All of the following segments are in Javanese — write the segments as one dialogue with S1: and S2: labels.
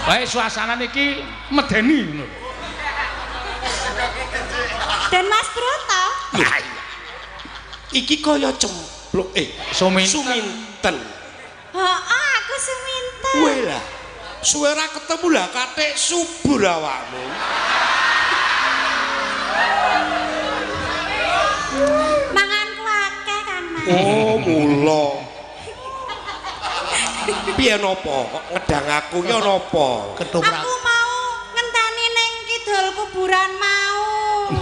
S1: Wae suasana niki medeni ngono.
S2: Dan Mas Broto.
S3: Lah iya. Iki kaya cempluk
S1: Suminten.
S3: Suminten.
S2: Heeh, aku Suminten.
S3: Kowe lah. Suwe ora ketemu lah katik subur awakmu.
S2: Manganku akeh Kang Mas.
S3: Oh, mula. Piye napa kok ngedang aku ki ana apa?
S4: Ketoprak.
S2: Aku mau ngenteni ning kidul kuburan mau.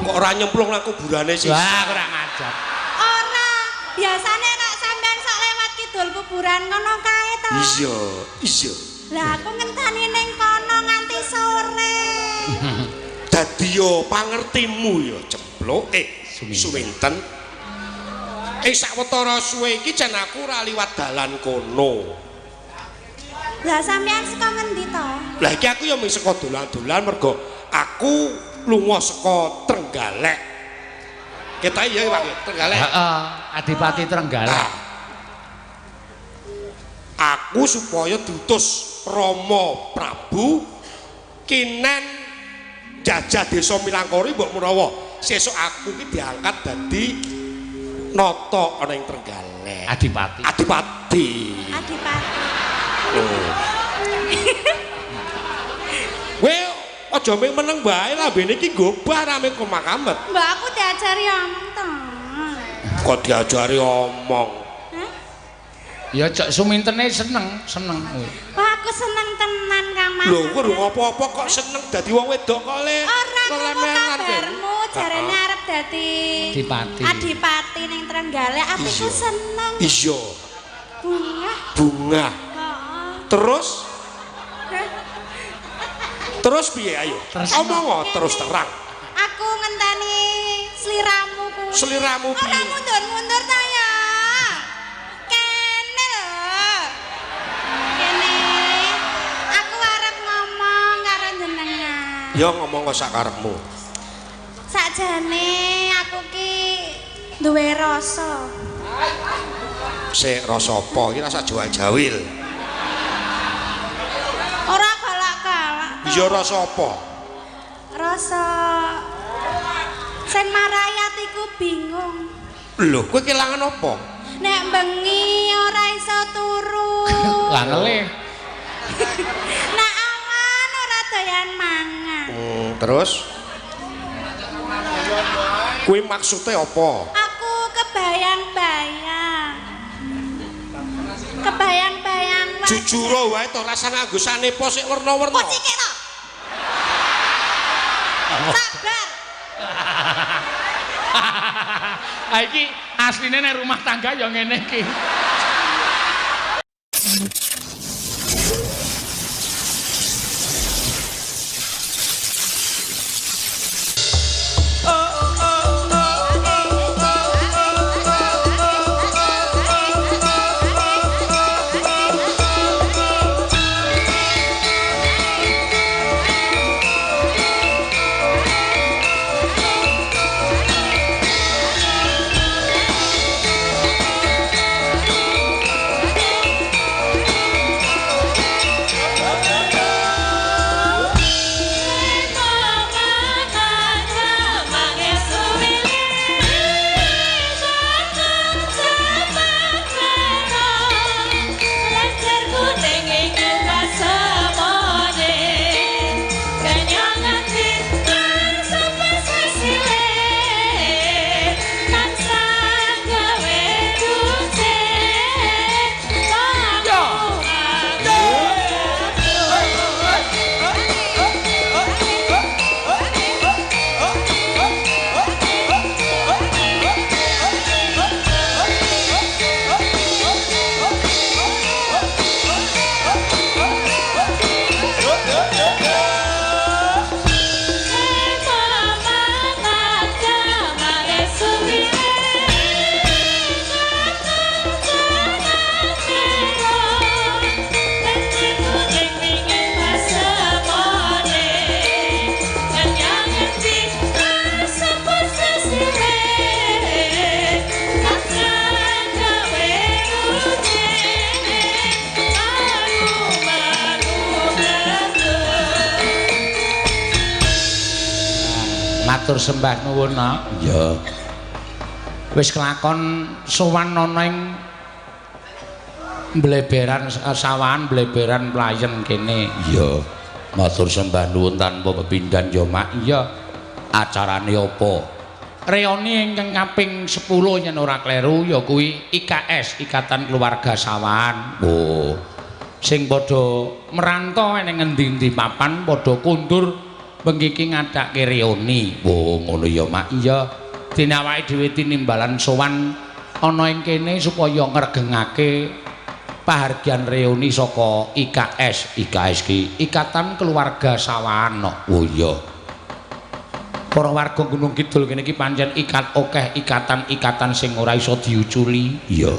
S3: Kok ora nyemplung nang kuburane sih?
S1: Wah, kurang ajar.
S2: Ora, biasane nek sampean sok lewat kidul kuburan kono kae to.
S3: Iya, iya.
S2: Lah aku ngenteni ning kono nganti sore.
S3: Dadi yo pangertimu yo cempluk Suminten. Sawetara suwe iki jan aku ora liwat dalan kono.
S2: Lah sampean saka ngendi to?
S3: Lah iki aku ya mung saka dolan-dolan mergo aku lunga saka Trenggalek. Ketoke ya Pak, Trenggalek.
S1: Heeh, Adipati Trenggalek.
S3: Nah, aku supaya diutus Rama Prabu kinen jajah desa Milangkori mbok menawa sesuk aku ki diangkat dadi nata ana ing Trenggalek.
S1: Adipati.
S3: Adipati.
S2: Adipati.
S3: Oh. Kowe aja mung meneng bae lambene iki gobah rame komakamet.
S2: Mbak aku diajari omong to.
S3: Kok diajari omong.
S2: Hah?
S1: Ya cok Sumintene seneng, seneng.
S2: Wah, aku seneng tenan Kang Mas.
S3: Lho, kowe rung apa-apa kok seneng dadi wong wedok kok le.
S2: Ora krungu
S3: lelemenan kowe.
S2: kabarmu jarene arep dadi
S1: Adipati.
S2: Adipati ning Trenggalek, atiku
S3: Iya.
S2: seneng.
S3: Iya,
S2: Bungah.
S3: bungah.
S2: Heeh.
S3: Terus terus piye ayo?
S1: Terus.
S3: Omong terus terang.
S2: Aku ngenteni sliramu kuwi.
S3: Sliramu
S2: Ora
S3: piye?
S2: mundur-mundur ta ya. Kene lho. Kene. Aku arep ngomong karo jenengan.
S3: Ya ngomong kok sak karepmu.
S2: Sakjane aku ki duwe rasa.
S3: Sik rasa apa? Iki rasa jawil-jawil.
S2: Ora galak-galak. to.
S3: Iya rasa apa?
S2: Rasa sing marai atiku bingung.
S3: Lho, kowe kelangan apa?
S2: Nek bengi ora iso turu.
S1: Lah ngelih.
S2: Nek awan ora doyan mangan.
S3: Terus kuwi maksude apa?
S2: Aku kebayang-bayang. Kebayang-bayang wae.
S3: Jujur wae to rasa nganggo sanepa sik werna-werna.
S2: Kok cikik to? Sabar.
S1: Ha iki asline nek rumah tangga ya ngene iki. Matur sembah nuwun, Nak. Iya. Wis kelakon sowan ana ing bleberan sawahan bleberan Playen kene. Iya. Matur sembah nuwun tanpa pepindhan ya, Mak. Iya. Acarane apa? Reuni ingkang kaping 10 yen ora kleru ya kuwi IKS, Ikatan Keluarga Sawahan. Oh. Sing padha merantau ning ngendi-endi papan padha kundur bengi iki ngadake reuni. Oh, ngono ya, Mak. Iya. Dene awake dhewe tinimbalan sowan ana ing kene supaya ngregengake pahargyan reuni saka IKS. IKS ki Ikatan Keluarga Sawahan. Oh iya. Para warga Gunung Kidul kene iki pancen ikat akeh ikatan-ikatan sing ora iso diuculi. Iya.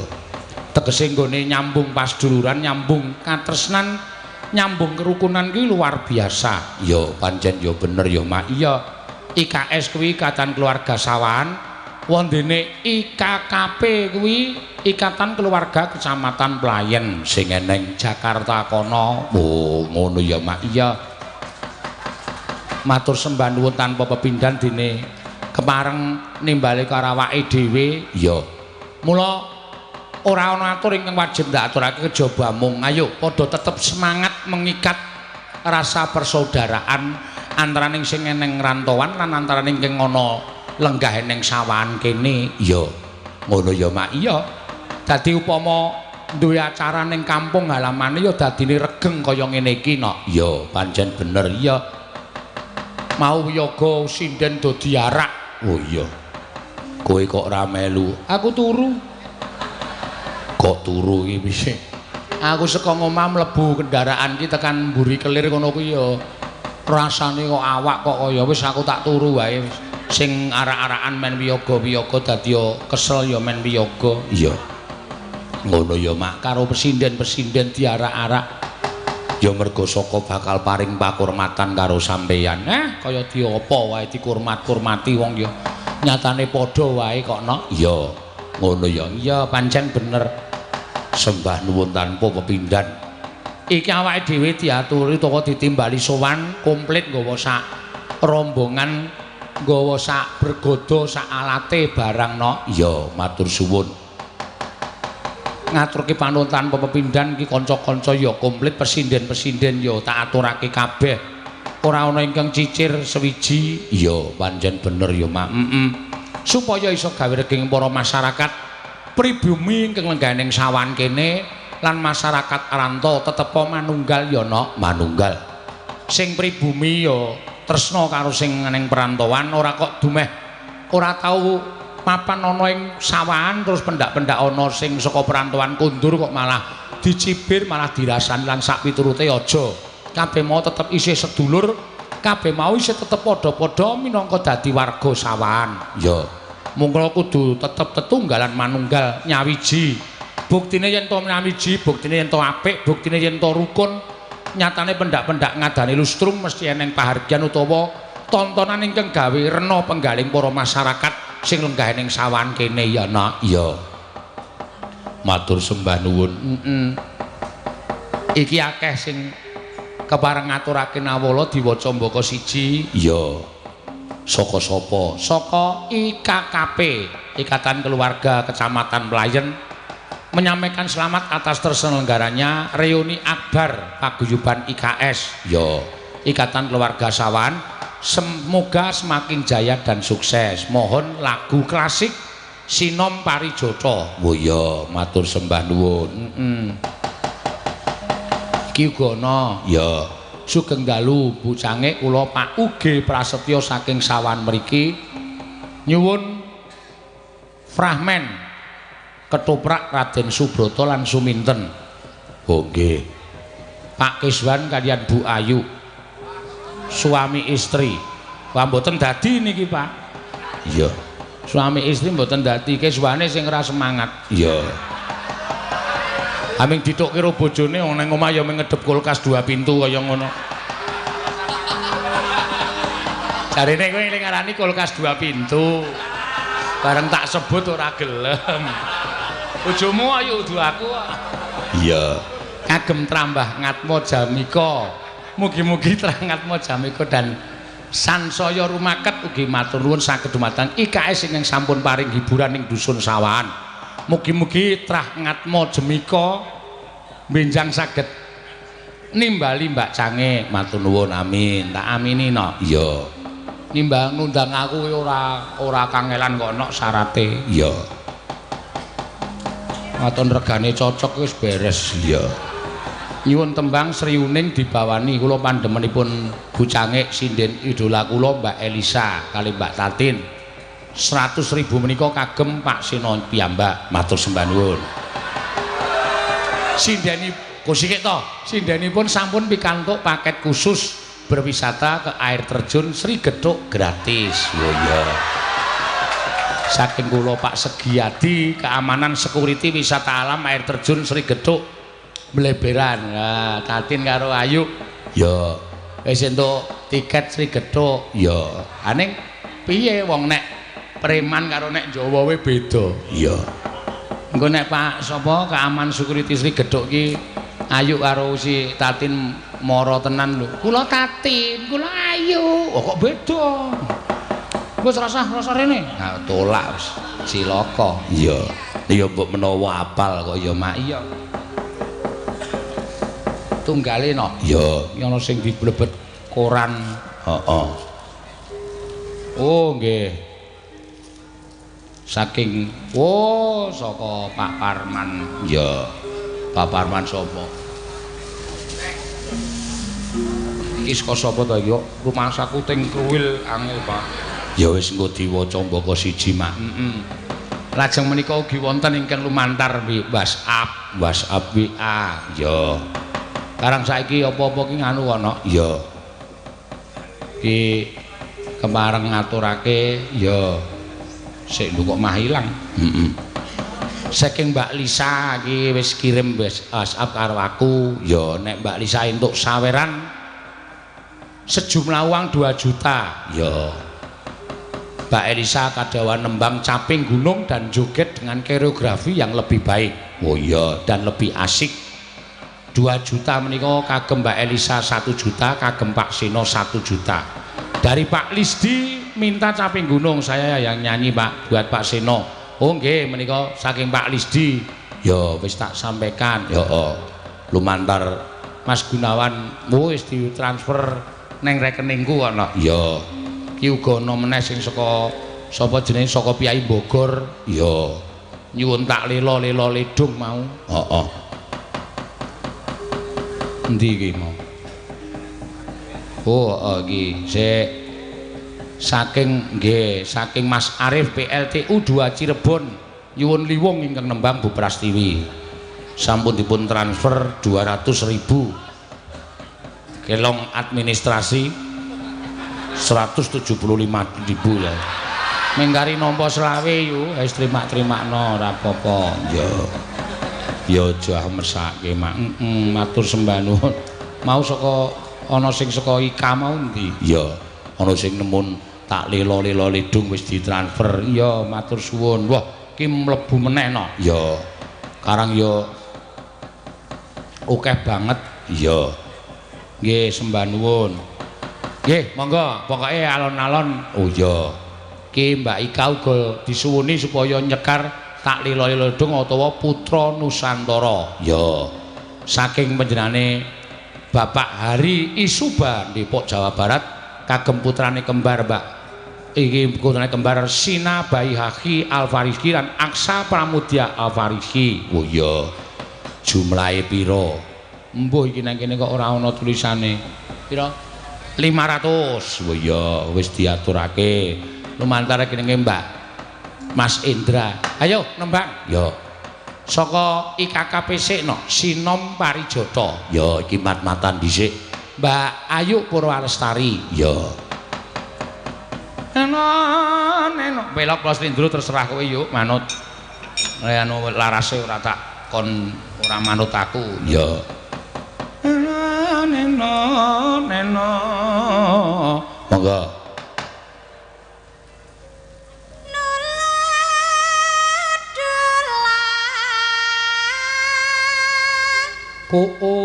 S1: Tegese nggone nyambung pasduluran, nyambung katresnan, nyambung kerukunan kuwi luar biasa. Ya, pancen ya bener ya, Mak. Iya. IKS kuwi Ikatan Keluarga Sawahan, wondene IKKP kuwi Ikatan Keluarga Kecamatan Playen sing eneng Jakarta kono. Oh, ngono ya, Mak. Iya. Matur sembah nuwun tanpa pepindhan dene kepareng nimbali karo awake dhewe. Iya. Mula ora ana atur ingkang wajib ndak aturake kejaba mung ayo padha tetep semangat mengikat rasa persaudaraan antaraning sing eneng rantauan lan antaraning sing ana lenggah eneng sawahan kene. Iya. Ngono ya, Mak. Iya. Dadi upama duwe acara ning kampung halamane ya dadine regeng kaya ngene iki, Nok. Iya, pancen bener. Iya. Mau yoga sinden do diarak. Oh iya. Kowe kok ora melu? Aku turu. Kok turu iki piye? Aku saka ngomah mlebu kendaraan ki tekan mburi kelir ngono kuwi ya rasane kok awak kok kaya wis aku tak turu wae wis. Sing arak-arakan men wiyaga-wiyaga dadi ya kesel ya men wiyaga. Iya. Ngono ya, Mak. Karo pesinden-pesinden diarak-arak. Ya mergo saka bakal paring pakurmatan karo sampeyan. Kaya diapa wae dikurmat-kurmati wong ya nyatane padha wae kok, Nok. Iya. Ngono ya. Iya, pancen bener. Sembah nuwun tanpa pepindhan. Iki awake dhewe diaturi utawa ditimbali sowan komplit nggawa sak rombongan, nggawa sak bergodo, sak alate barang, Nok. Iya, matur suwun. Ngaturke panuwun tanpa pepindhan iki kanca-kanca ya komplit, pesinden-pesinden ya tak aturake kabeh. Ora ana ingkang cicir sewiji. Iya, pancen bener ya, Mak. Heeh. Supaya iso gawe regeng para masyarakat pribumi ingkang lenggah ning sawan kene lan masyarakat rantau tetepa manunggal ya, Nok. Manunggal. Sing pribumi ya tresna karo sing ning perantauan, ora kok dumeh ora tau papan ana ing sawahan terus pendak-pendak ana sing saka perantauan kondur kok malah dicibir, malah dirasani lan sak piturute aja. Kabeh mau tetep isih sedulur, kabeh mau isih tetep padha-padha minangka dadi warga sawahan. Ya, mungko kudu tetep tetunggalan manunggal nyawiji. Buktine yen to nyawiji, buktine yen to apik, buktine yen to rukun, nyatane pendak-pendak ngadani lustrum mesti eneng pahargyan utawa tontonan ingkang gawe rena penggaling para masyarakat sing lenggah ning sawan kene ya, Nak. Iya. Matur sembah nuwun. Heeh. Iki akeh sing kepareng ngaturake nawala diwaca mbaka siji. Iya. Saka sapa? Saka IKKP, Ikatan Keluarga Kecamatan Playen, menyampaikan selamat atas terselenggaranya reuni akbar paguyuban IKS. Ya, Ikatan Keluarga Sawahan. Semoga semakin jaya dan sukses. Mohon lagu klasik Sinom Parijoto. Oh iya, matur sembah nuwun. Heeh. Iki uga ana. Ya. Sugeng dalu Bu Cangik, kula Pak UG Prasetyo saking Sawan mriki nyuwun fragmen ketoprak Raden Subroto lan Suminten. Oh nggih. Pak Kiswan kaliyan Bu Ayu. Suami istri. Wah mboten dadi niki, Pak. Iya. Suami istri mboten dadi, keswane sing ora semangat. Iya. Aming ditukke karo bojone wong nang omah ya mengedep kulkas 2 pintu kaya ngono. Jarene kowe eling ngarani kulkas 2 pintu. Bareng tak sebut ora gelem. Bojomu ayo udu aku. Iya. Kagem trambah ngatma jamika. Mugi-mugi Trangatma Jamika dan Sansaya rumaket ugi matur nuwun saged dumateng IKS ingkang sampun paring hiburan ing dusun Sawahan. Mugi-mugi trah ngatma jemika benjang saged nimbali Mbak Cange. Matur nuwun, amin. Tak amini no. Iya. Nimbang ngundang aku ora kangelan kok nok syarate. Iya. Waton regane cocok wis beres. Iya. Nyuwun tembang Sri Uning dibawani kula pandemenipun Bu Cangik sinden idola kula Mbak Elisa kali Mbak Tatin. 100.000 menika kagem Pak Seno piyambak. Matur sembah nuwun. Sindeni kusike to, sindenipun sampun pikantuk paket khusus berwisata ke air terjun Sri Gethuk gratis. Oh iya. Saking kula Pak Segiadi, keamanan security wisata alam air terjun Sri Gethuk Bleberan. Nah, Tatin karo Ayu. Ya, wis entuk tiket Sri Gethuk. Ya, aning piye wong nek preman karo nek Jawa we beda. Iya. Engko nek Pak sapa keamanan security Sri Gethuk ki Ayu karo si Tatin mara tenan lho. Kula Tatin, kula Ayu. Oh kok beda. Wis rasah rene. Nah, tolak wis cilaka. Iya. Ya mbok menawa apal kok ya mak. Iya. Tunggale no. Iya, iki ana sing diblebet koran. Heeh. Oh nggih. Saking oh saka Pak Parman. Iya. Pak Parman sapa? Iki saka sapa to iki? Rumangsaku ting kruwil angel, Pak. Ya wis engko diwaca mbaka siji, Mak. Heeh. Lajeng menika ugi wonten ingkang lumantar WhatsApp, WhatsApp WA. Ya. Karang saiki apa-apa ki nganu ana. Ya. Ki kemareng ngaturake ya. Sik lho kok mah ilang. Heeh. Saking Mbak Lisa iki wis kirim WhatsApp karo aku. Ya nek Mbak Lisa entuk saweran sejumlah uang 2 juta. Ya. Mbak Elisa kadawan nembang caping gunung dan joget dengan koreografi yang lebih baik. Oh iya, dan lebih asik. 2 juta menika kagem Mbak Elisa 1 juta, kagem Pak Seno 1 juta. Dari Pak Lisdi minta caping gunung, saya yang nyanyi Pak buat Pak Seno. Oh nggih menika saking Pak Lisdi. Ya wis tak sampaikan. Ya oh. Lumantar Mas Gunawan wis ditransfer neng rekeningku ana. Ya. Ki uga ana meneh sing saka sapa jenenge saka Piyai Bogor. Ya. Nyuwun tak lela-lela ledung mau. Heeh. Endi iki mau? Oh, iki sik saking nggih, saking Mas Arif PLTU 2 Cirebon nyuwun liwung ingkang nembang Bu Prastiwi. Sampun dipun transfer 200.000. Kelong administrasi 175.000 ya. Mengkari nampa selawe yu, wis terima-terimakno ora apa-apa. Ya. Ya aja mesake, Mak. Heeh, matur sembah nuwun. Mau saka ana sing saka IKA mau endi? Ya, ana sing nemun tak lela-lela ledung wis ditransfer. Ya, matur suwun. Wah, iki mlebu meneh no. Ya. Karang ya akeh banget. Ya. Nggih, sembah nuwun. Nggih, monggo pokoke alon-alon. Oh iya. Ki Mbak Ika uga disuwuni supaya nyekar tak lila-lila ledung utawa Putra Nusantara. Ya. Saking panjenengane Bapak Hari Isuba Depok Jawa Barat kagem putrane kembar Mbak iki putrane kembar Sina Baihaqi Alfariski lan Aksa Pramudya Alfariski. Oh iya. Jumlahe pira? Embuh iki nang kene kok ora ana tulisane. Pira? 500. Oh iya, wis diaturake. Lumantar jenenge Mbak Mas Indra. Ayo nembang. Ya. Saka IKKPC no, Sinom Parijata. Ya iki mat-matan dhisik. Mbak Ayu Purwalestari. Ya. Eno eno pelok kula slindro terserah kowe yuk manut. Anu larase ora tak kon ora manut aku. Ya. Eno eno eno. Monggo. Ku
S2: ku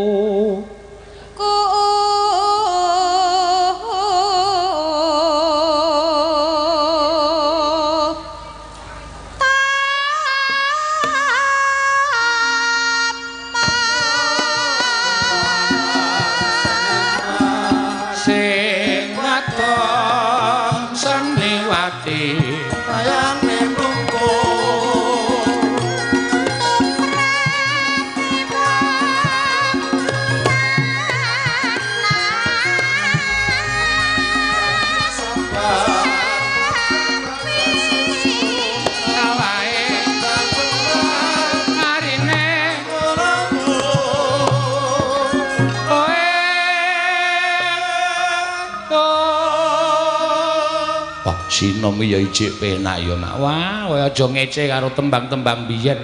S1: Sinom ya ijik penak ya, Mak. Wah, kowe aja ngece karo tembang-tembang biyen.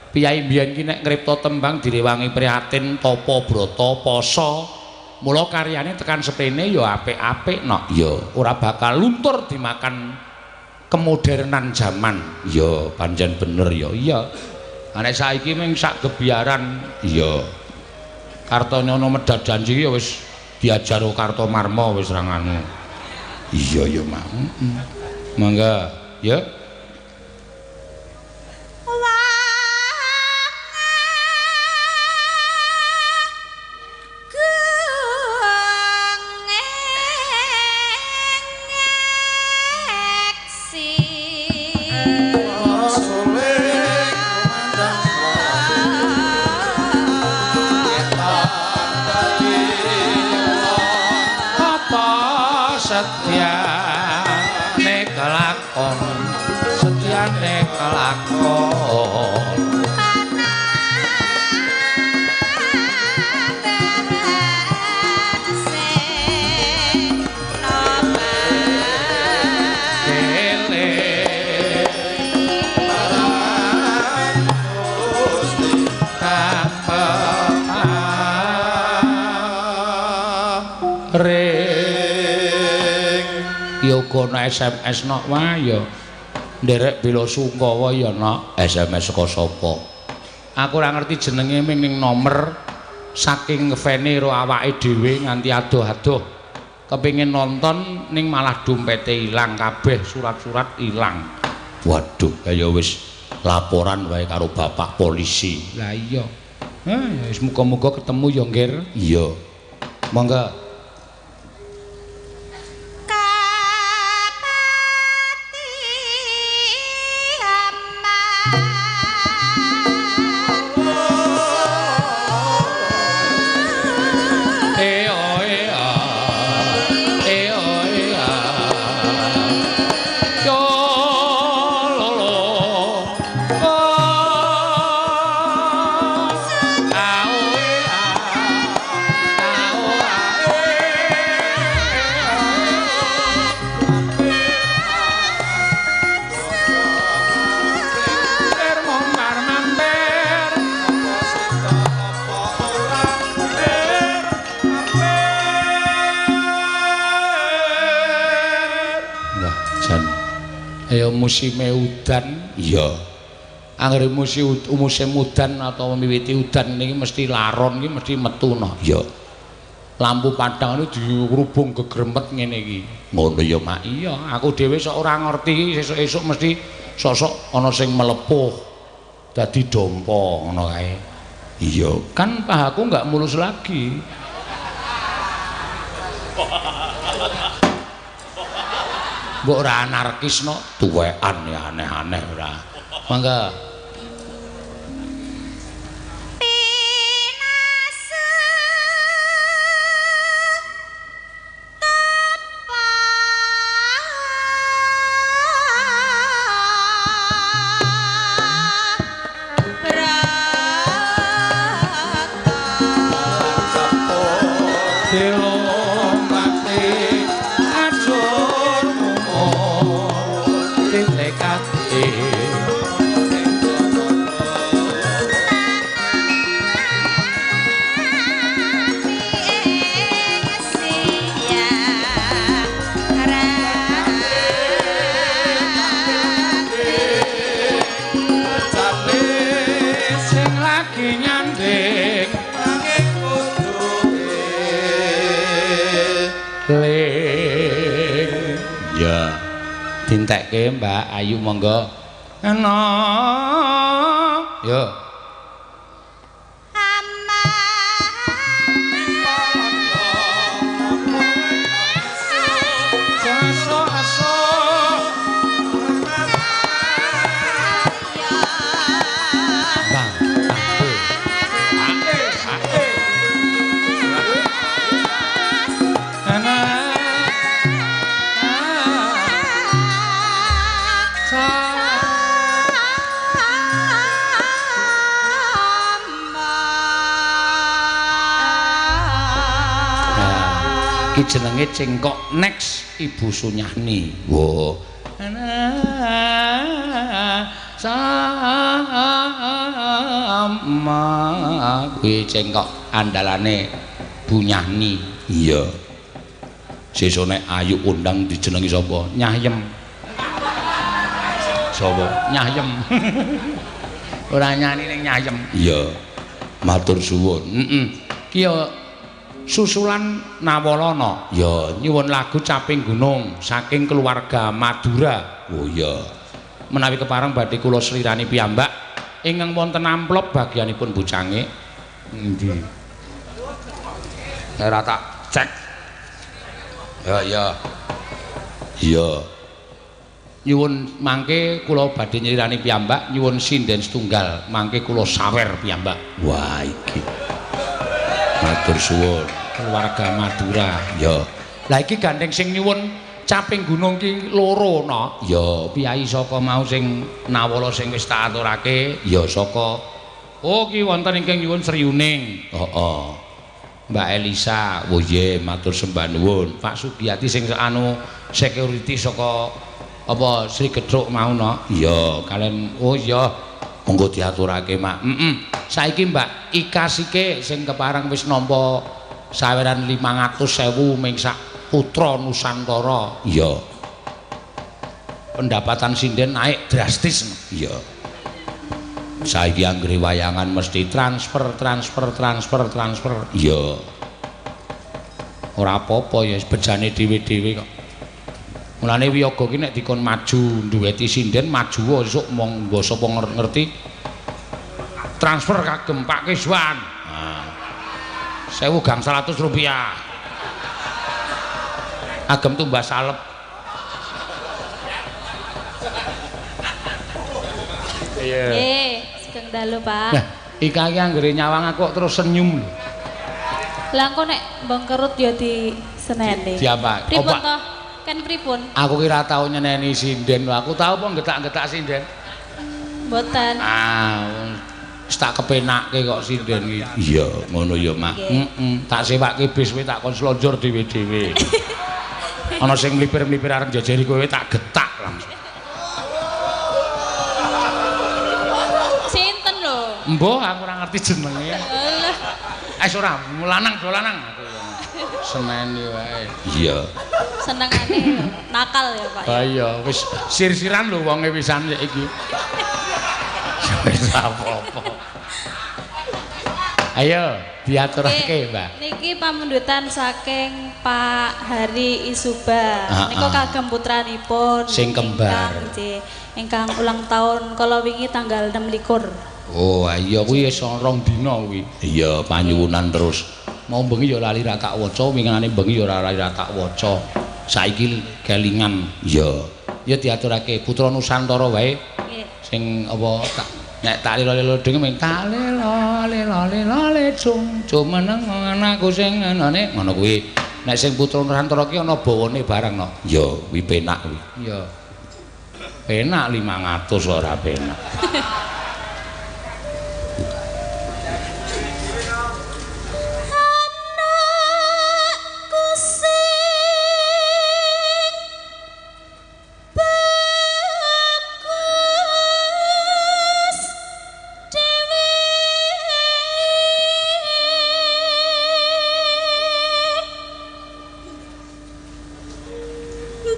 S1: Piyai biyen ki nek ngripta tembang direwangi prihatin, tapa brata, poso. Mula karyane tekan sepene ya apik-apik, nok. Ya, ora bakal luntur dimakan kemodernan jaman. Ya, pancen bener ya. Iya. Nek saiki mung sak gebiaran. Iya. Kartonyono medhar janji ya wis diajar Kartomarma wis ra nganu. Iya ya, Mak. Mangga, ya. Setyane kelakon yoga SMS nok wah ya nderek bela sungkawa ya nok. SMS saka sapa? Aku ora ngerti jenenge ming ning nomer saking ngefene karo awake dhewe nganti adoh-adoh kepengin nonton ning malah dompete ilang kabeh, surat-surat ilang. Waduh, kaya wis laporan wae karo bapak polisi. Lah iya. Ha, wis muga-muga ketemu ya, Nggir. Iya. Monggo. Ayo musime udan. Iya. Anggere musim udan atau miwiti udan niki mesti laron iki mesti metu no. Iya. Lampu padang itu dirubung gegremet ngene iki. Ngono ya, Mak. Iya, aku dhewe sok ora ngerti iki sesuk-esuk mesti sosok ana sing melepuh dadi dompa ngono kae. Iya, kan pahaku enggak mulus lagi. Mbok ora anarkis no, tuwekan ya aneh-aneh ora. Mangga. Dintekke Mbak Ayu monggo. Ana. Yo. Iki jenenge Cengkok Next Ibu Sunyahni. Wo. Sama kuwi cengkok andalane Bu Nyahni. Iya. Sesuk nek ayu kondang dijenengi sapa? Nyahyem. Sapa? Nyahyem. Ora nyani ning Nyahyem. Iya. Matur suwun. Heeh. Ki ya susulan Nawalana. Ya, nyuwun lagu Caping Gunung saking keluarga Madura. Oh iya. Menawi kepareng badhe kula slirani piyambak ingkang wonten amplop bagianipun bocange. Endi? Ora tak cek. Ya ya. Iya. Nyuwun mangke kula badhe nyrirani piyambak nyuwun sinden setunggal mangke kula sawer piyambak. Wah iki. Matur suwun keluarga Madura. Ya. Lah iki gandeng sing nyuwun Caping Gunung ki loro no. Ya, piyayi saka mau sing Nawala sing wis tak aturake, ya saka oh ki wonten ingkang nyuwun Sriyuning. Heeh. Mbak Elisa, oh nggih matur sembah nuwun. Pak Sugiyati sing anu security saka apa Sri Gedhuk mau no. Iya, kalen oh iya monggo diaturake, Mak. Heeh. Saiki Mbak Ika Sike sing kepareng wis nampa saweran 500.000 ming sak putra Nusantara. Iya. Pendapatan sinden naik drastis. Iya. Saiki anggere wayangan mesti transfer transfer transfer transfer. Iya. Ora apa-apa ya bejane dhewe-dhewe kok. Mulane wiyaga ki nek dikon maju nduweti sinden maju esuk mong mbok sapa ngerti transfer kagem Pak Kiswan. Nah. 1.100 rupiah. Agem tumbas salep. Iya.
S2: Nggih, sugeng dalu, Pak.
S1: Nah, iki anggere nyawang aku kok terus senyum lho.
S2: Lah engko nek mbong kerut ya diseneni.
S1: Diapa?
S2: Pripun toh? Kan pripun?
S1: Aku ki ora tau nyeneni sinden lho. Aku tau apa getak-getak sinden?
S2: Mboten.
S1: Ah, wis tak kepenake kok sinden iki. Iya, ngono ya, Mak. Heeh. Tak sewake bis kowe tak kon slonjor dhewe-dhewe. Ana sing mlipir-mlipir arep njejeri kowe tak getak langsung.
S2: Sinten lho?
S1: Mbah, aku ora ngerti jenenge.
S2: Alah.
S1: Wis ora, lanang do lanang aku. Seneni wae. Iya.
S2: Senengane nakal ya, Pak.
S1: Ha iya, wis sir-siran lho wonge pisan iki. Wis apa-apa. Ayo diaturake, Mbak.
S2: Niki pamundutan saking Pak Hari Isuba. Nika kagem putranipun
S1: sing kembar.
S2: Ingkang ulang tahun kala wingi tanggal 26.
S1: Oh, iya kuwi wis 2 dina kuwi. Iya, panyuwunan terus. Mau bengi ya lali ra tak waca, wingane bengi ya ora lali ra tak waca. Saiki kelingan. Iya. Ya diaturake Putra Nusantara wae.
S2: Nggih.
S1: Sing apa tak nek tak lelo-lelo dhewe mung tak lelo lelo lelo lecung jumeneng anakku sing ngene ngono kuwi. Nek sing Putra Nusantara ki ana bawane bareng no. Ya kuwi penak kuwi. Iya. Penak 500 ora penak.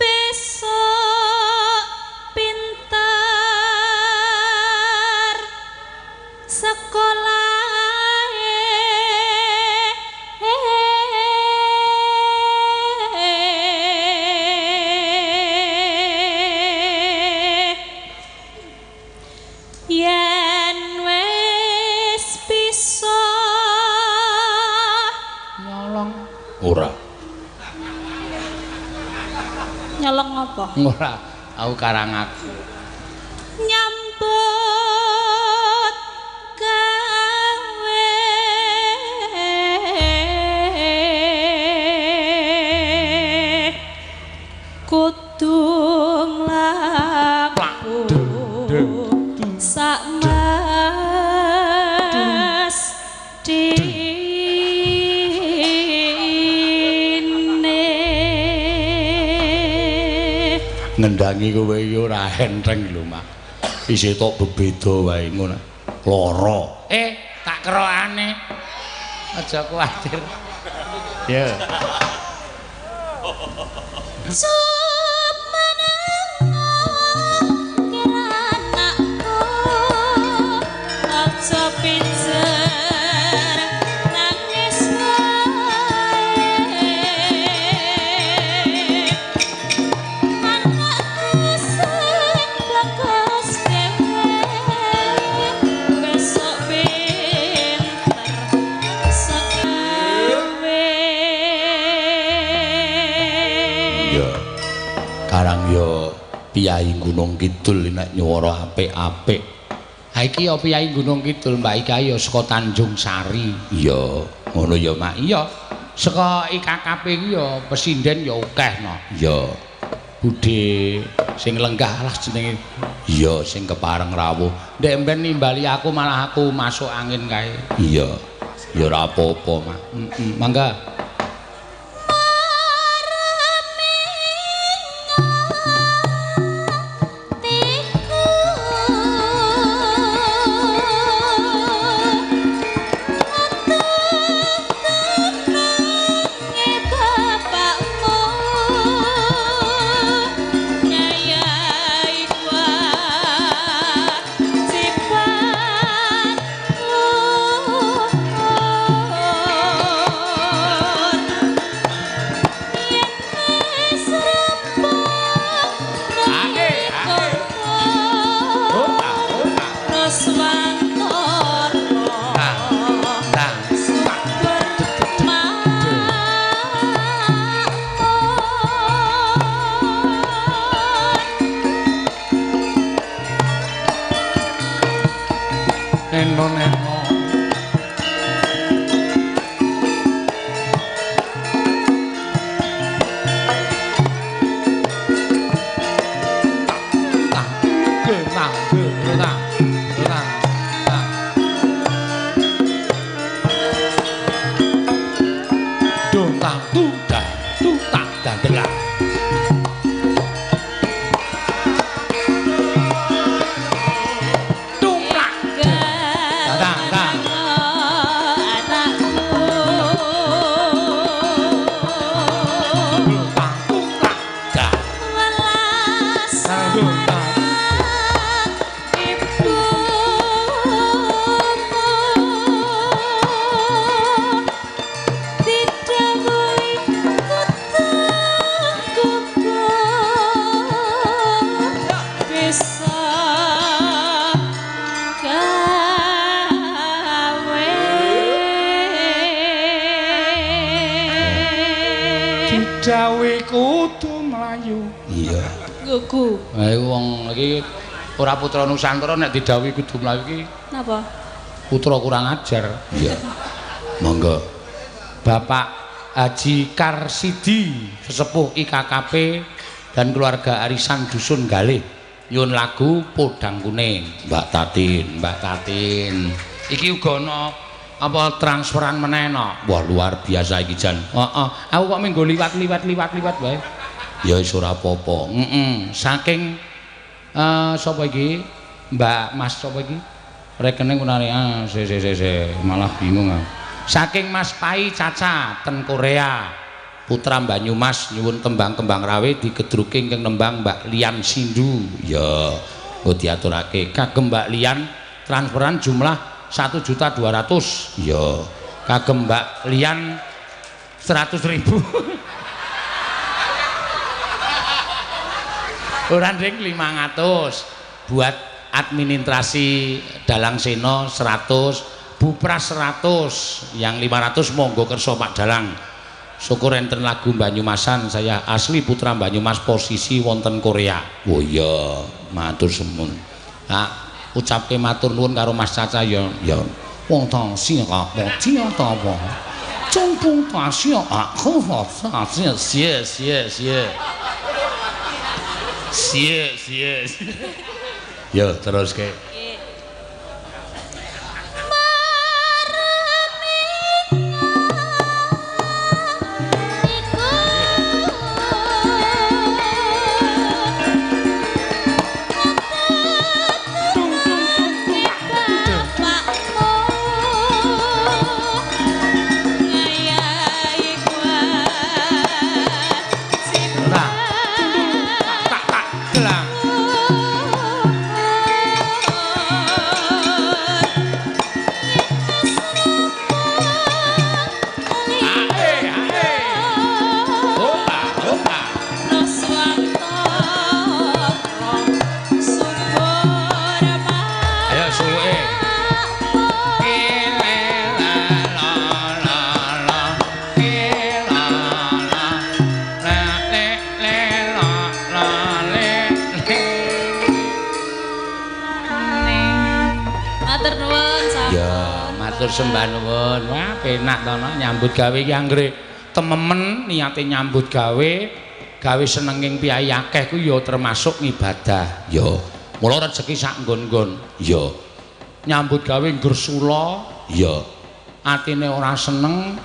S2: Besok pintar
S1: Ora.
S2: Nyolong apa?
S1: Ora, aku karang aku.
S2: Nyambut gawe kudu mlaku sak mas dine.
S1: Ngendangi kowe iki ora enteng lho, Mak. Isih tok bebeda wae ngono. Lara. Tak kerokane. Aja kuwatir. Ya. Piyai Gunung Kidul nek nyuwara apik-apik. Ha iki ya Piyai Gunung Kidul, Mbak Ika ya saka Tanjung Sari. Iya, ngono ya, Mak. Iya. Saka IKKP iki ya pesinden ya akeh no. Iya. Budhe sing lenggah lah jenenge. Iya, sing kepareng rawuh. Ndek mben nimbali aku malah aku masuk angin kae. Iya. Ya ora apa-apa, Mak. Heeh, mangga. Ora putra Nusantara nek didhawuhi kudu mlayu iki.
S2: Napa?
S1: Putra kurang ajar. Iya. Monggo. Bapak Haji Karsidi, sesepuh IKKP dan keluarga arisan Dusun Galih. Nyuwun lagu Podang Kuning. Mbak Tatin, Mbak Tatin. Iki uga ana apa transferan meneh no. Wah, luar biasa iki jan. Heeh. Aku kok minggu liwat-liwat wae. Ya wis ora apa-apa. Heeh. Saking sapa iki? Mbak Mas sapa iki? Rekening kunane se malah bingung aku. Saking Mas Pai Caca ten Korea. Putra Banyumas nyuwun tembang-kembang rawe digedruke ingkang nembang Mbak Lian Sindu. Ya, engko diaturake kagem Mbak Lian transferan jumlah 1.200.000. Ya, kagem Mbak Lian 100.000. Ora ring 500 buat administrasi Dalang Seno 100, Bupras 100, yang 500 monggo kersa Pak Dalang. Syukur enten lagu Banyumasan, saya asli putra Banyumas posisi wonten Korea. Oh iya, matur semun. Tak ucapke matur nuwun karo Mas Caca ya. Ya. Wong tang sing ka, wong tiang ta apa. Jong ta xia a he fa sa xia xie xie xie. Xie xie. Yo terus ke. Ya, matur sembah nuwun. Wah, penak to no nyambut gawe iki anggere tememen niate nyambut gawe, gawe senenging piyayi akeh ku ya termasuk ngibadah. Ya. Mula rejeki sak nggon-nggon. Ya. Nyambut gawe nggersula, ya. Atine ora seneng,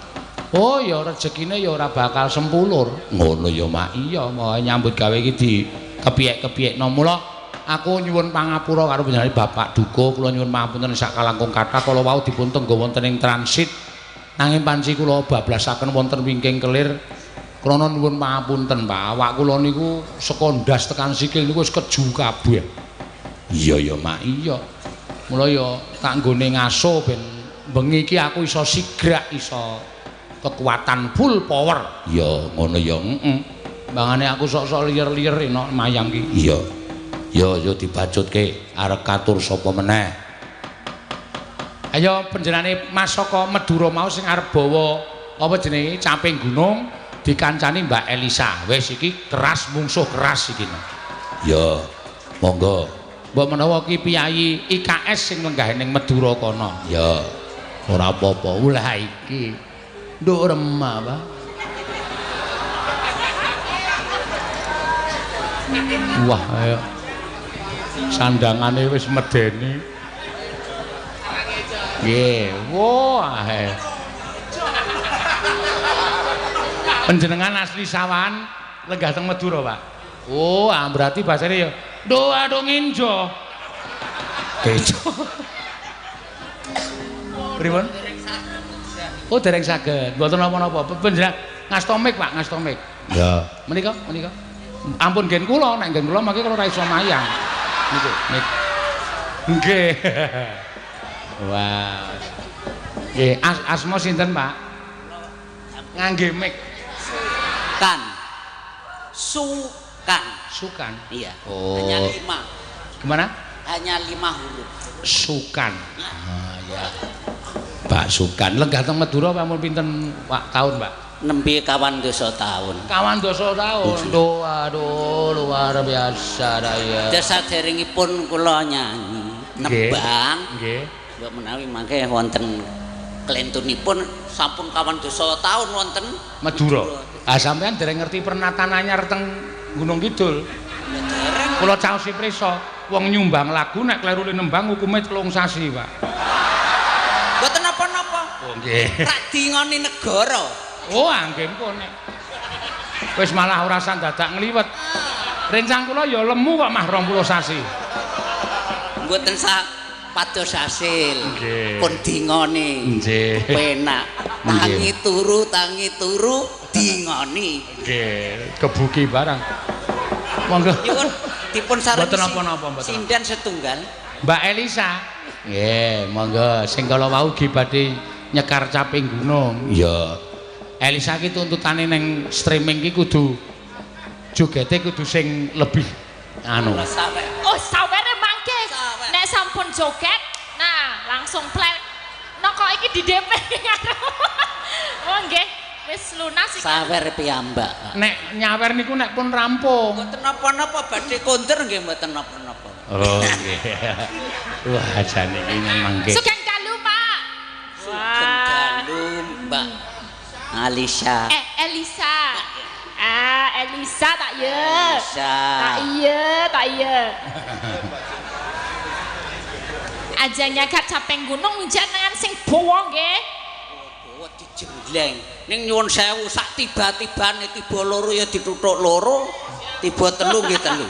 S1: oh ya rejekine ya ora bakal sempulur. Ngono ya, Mak. Iya, mau nyambut gawe iki di kepiyek-kepiyekno. Mula aku nyuwun pangapura karo panjenengan Bapak Duko, kula nyuwun pangapunten sak kalangkung kathah kala wau dipun tenggo wonten ing transit. Nanging panci kula bablasaken wonten wingking kelir. Krana nyuwun pangapunten, Pak. Awak kula niku saka ndas tekan sikil niku wis keju kabeh. Iya ya, Mak. Iya. Mula ya tak nggone ngaso ben bengi iki aku iso sigrak, iso kekuatan full power. Ya ngono ya, heeh. Mbangane aku sok-sok liyer-liyer enak mayang iki. Iya. Ya ya dibacutke arep katur sapa meneh. Ayo panjenengane Mas saka Madura mau sing arep bawa apa jenenge caping gunung dikancani Mbak Elisa. Wis iki keras mungsuh keras iki. Ya, monggo. Mbok menawa ki piyayi IKS sing lenggah ning Madura kono. Ya, ora apa-apa. Lah iki nduk remah, Pak. Wah, ayo. Sandangane wis medeni. Nggih, wah. Panjenengan asli Sawahan lenggah teng Madura, Pak. Oh, ah berarti bahasane ya nduk aduh nginjo. Kejo. Pripun? Oh, dereng saged. Mboten napa-napa. Panjenengan ngasto mik, Pak, ngasto mik. Ya. Menika, menika. Ampun nggen kula, nek nggen kula mangke kula ora iso mayang. Niku, mik. Nggih. Wah. Nggih, asma sinten, Pak? Ngangge mik.
S4: Sukan. Sukan.
S1: Sukan.
S4: Iya.
S1: Oh.
S4: Hanya 5.
S1: Gimana?
S4: Hanya 5 huruf.
S1: Sukan. Ah, ya. Pak Sukan lenggah teng Madura ampun pinten Pak tahun, Pak?
S4: Nembe kawan dasa tahun.
S1: Kawan dasa tahun. Duh, aduh, luar biasa raya.
S4: Saderengipun kula nyanyi nembang.
S1: Nggih.
S4: Mbok menawi mangke wonten klentunipun sampun kawan dasa tahun wonten
S1: Madura. Ah sampean dereng ngerti pernatan anyar teng Gunung Kidul.
S4: Dereng.
S1: Kula caosi prisa, wong nyumbang lagu nek kleru nembang hukume 3 sasi, Pak.
S4: Mboten napa-napa.
S1: Oh nggih.
S4: Rak dingoni negara.
S1: Oh, nggih pun nek. Wis malah ora usah dadak ngliwet. Rencang kula ya lemu kok mah 20 sasi.
S4: Mboten sak pados hasil.
S1: Nggih.
S4: Pun dingoni.
S1: Nggih.
S4: Penak. Tangi turu dingoni.
S1: Nggih, kebuki barang. Monggo.
S4: Nyuwun dipun sareng.
S1: Mboten napa-napa, mboten.
S4: Sinden setunggal.
S1: Mbak Elisa. Nggih, monggo sing kala wau ugi badhe nyekar caping gunung. Iya. Elisa ki tuntutane ning streaming ki kudu jogete kudu sing lebih anu.
S5: Oh, sawere mangke. Nek sampun joget, nah langsung play. No kok iki di DP karo. Oh nggih, wis lunas iki.
S4: Sawer piyambak.
S1: Nek nyawer niku nek pun rampung.
S4: Mboten napa-napa badhe kondur nggih mboten napa-napa.
S1: Oh nggih. Wah, jane iki memang nggih.
S5: Sugeng dalu, Pak.
S4: Sugeng dalu, Mbak Alisa.
S5: Elisa. Ah, Elisa tak ya.
S4: Elisa.
S5: Tak iya, tak iya. Aja nyakat capeng gunung jenengan sing bawa nggih.
S4: Bawa dijengleng. Ning nyuwun sewu sak tiba-tibane tiba loro ya dituthuk loro, tiba telu nggih telu.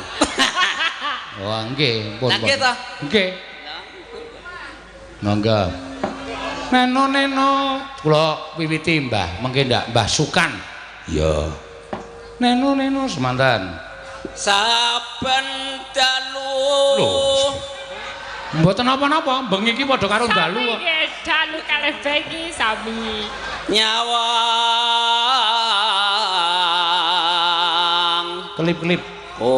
S1: Wah, nggih, pun.
S4: Lah nggih ta?
S1: Nggih. Monggo. Neno neno kula wiwiti Mbah, mengke ndak Mbah Sukan. Iya. Neno neno semanten.
S4: Saben dalu.
S1: Lho. Mboten napa-napa, bengi iki padha karo dalu kok.
S5: Nggih, dalu kalih bengi sami.
S4: Nyawang.
S1: Kelip-kelip.
S4: Kona.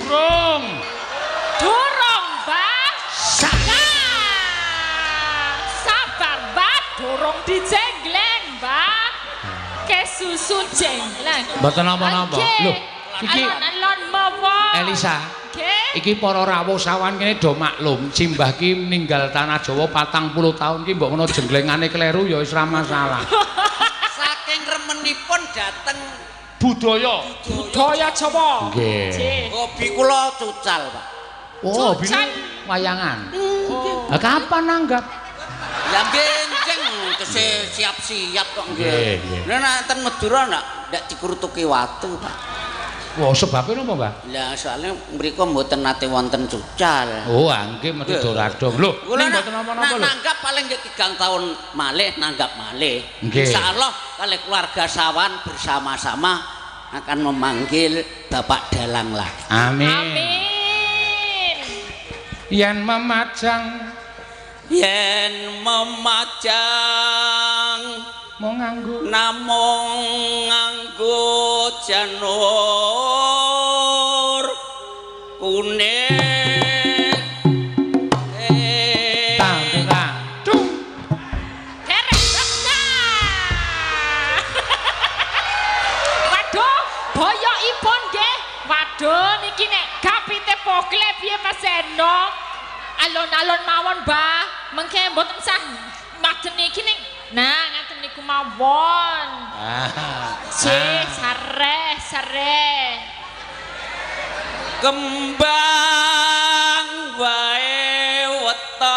S1: Durung.
S5: Durung, Mbah. Sabar, Mbah, durung dijengleng, Mbah. Kesusu jengleng.
S1: Mboten napa-napa. Lho, iki
S5: alon-alon mawon.
S1: Elisa.
S5: Nggih.
S1: Iki para rawuh sawan kene do maklum, simbah ki ninggal tanah Jawa 40 tahun ki mbok ngono jenglengane kleru ya wis ora masalah.
S4: Saking remenipun dateng
S1: budaya.
S5: Budaya Jawa.
S1: Nggih.
S4: Hobi kula cucal, Pak.
S1: Oh, hobine wayangan. Lah kapan nanggap?
S4: Ya benjeng tesih siap-siap kok nggih. Lah nek ten Madura ndak dikrutuki watu, Pak.
S1: Wah, sebabnya napa, Mbah?
S4: Lah soalnya mriku mboten nate wonten cucal.
S1: Oh, nggih mesti doradong. Lho, ning mboten napa-napa lho.
S4: Nanggap paling nggih 3 tahun malih nanggap malih.
S1: Nggih.
S4: Insyaallah kalih keluarga Sawan bersama-sama akan memanggil Bapak Dalang lagi.
S1: Amin.
S5: Amin.
S1: Yen memajang,
S4: yen memajang
S1: mung nganggo
S4: namung nganggo janur kuning
S1: tangga dung
S5: kerek pecah. Waduh, boyokipun nggih. Waduh niki nek gapite pokle piye Mas Seno? Alon-alon mawon, Mbah. Mengke mboten sah maden niki ning. Nah, ngaten niku mawon. Sih, sareh, sareh.
S4: Kembang wae weton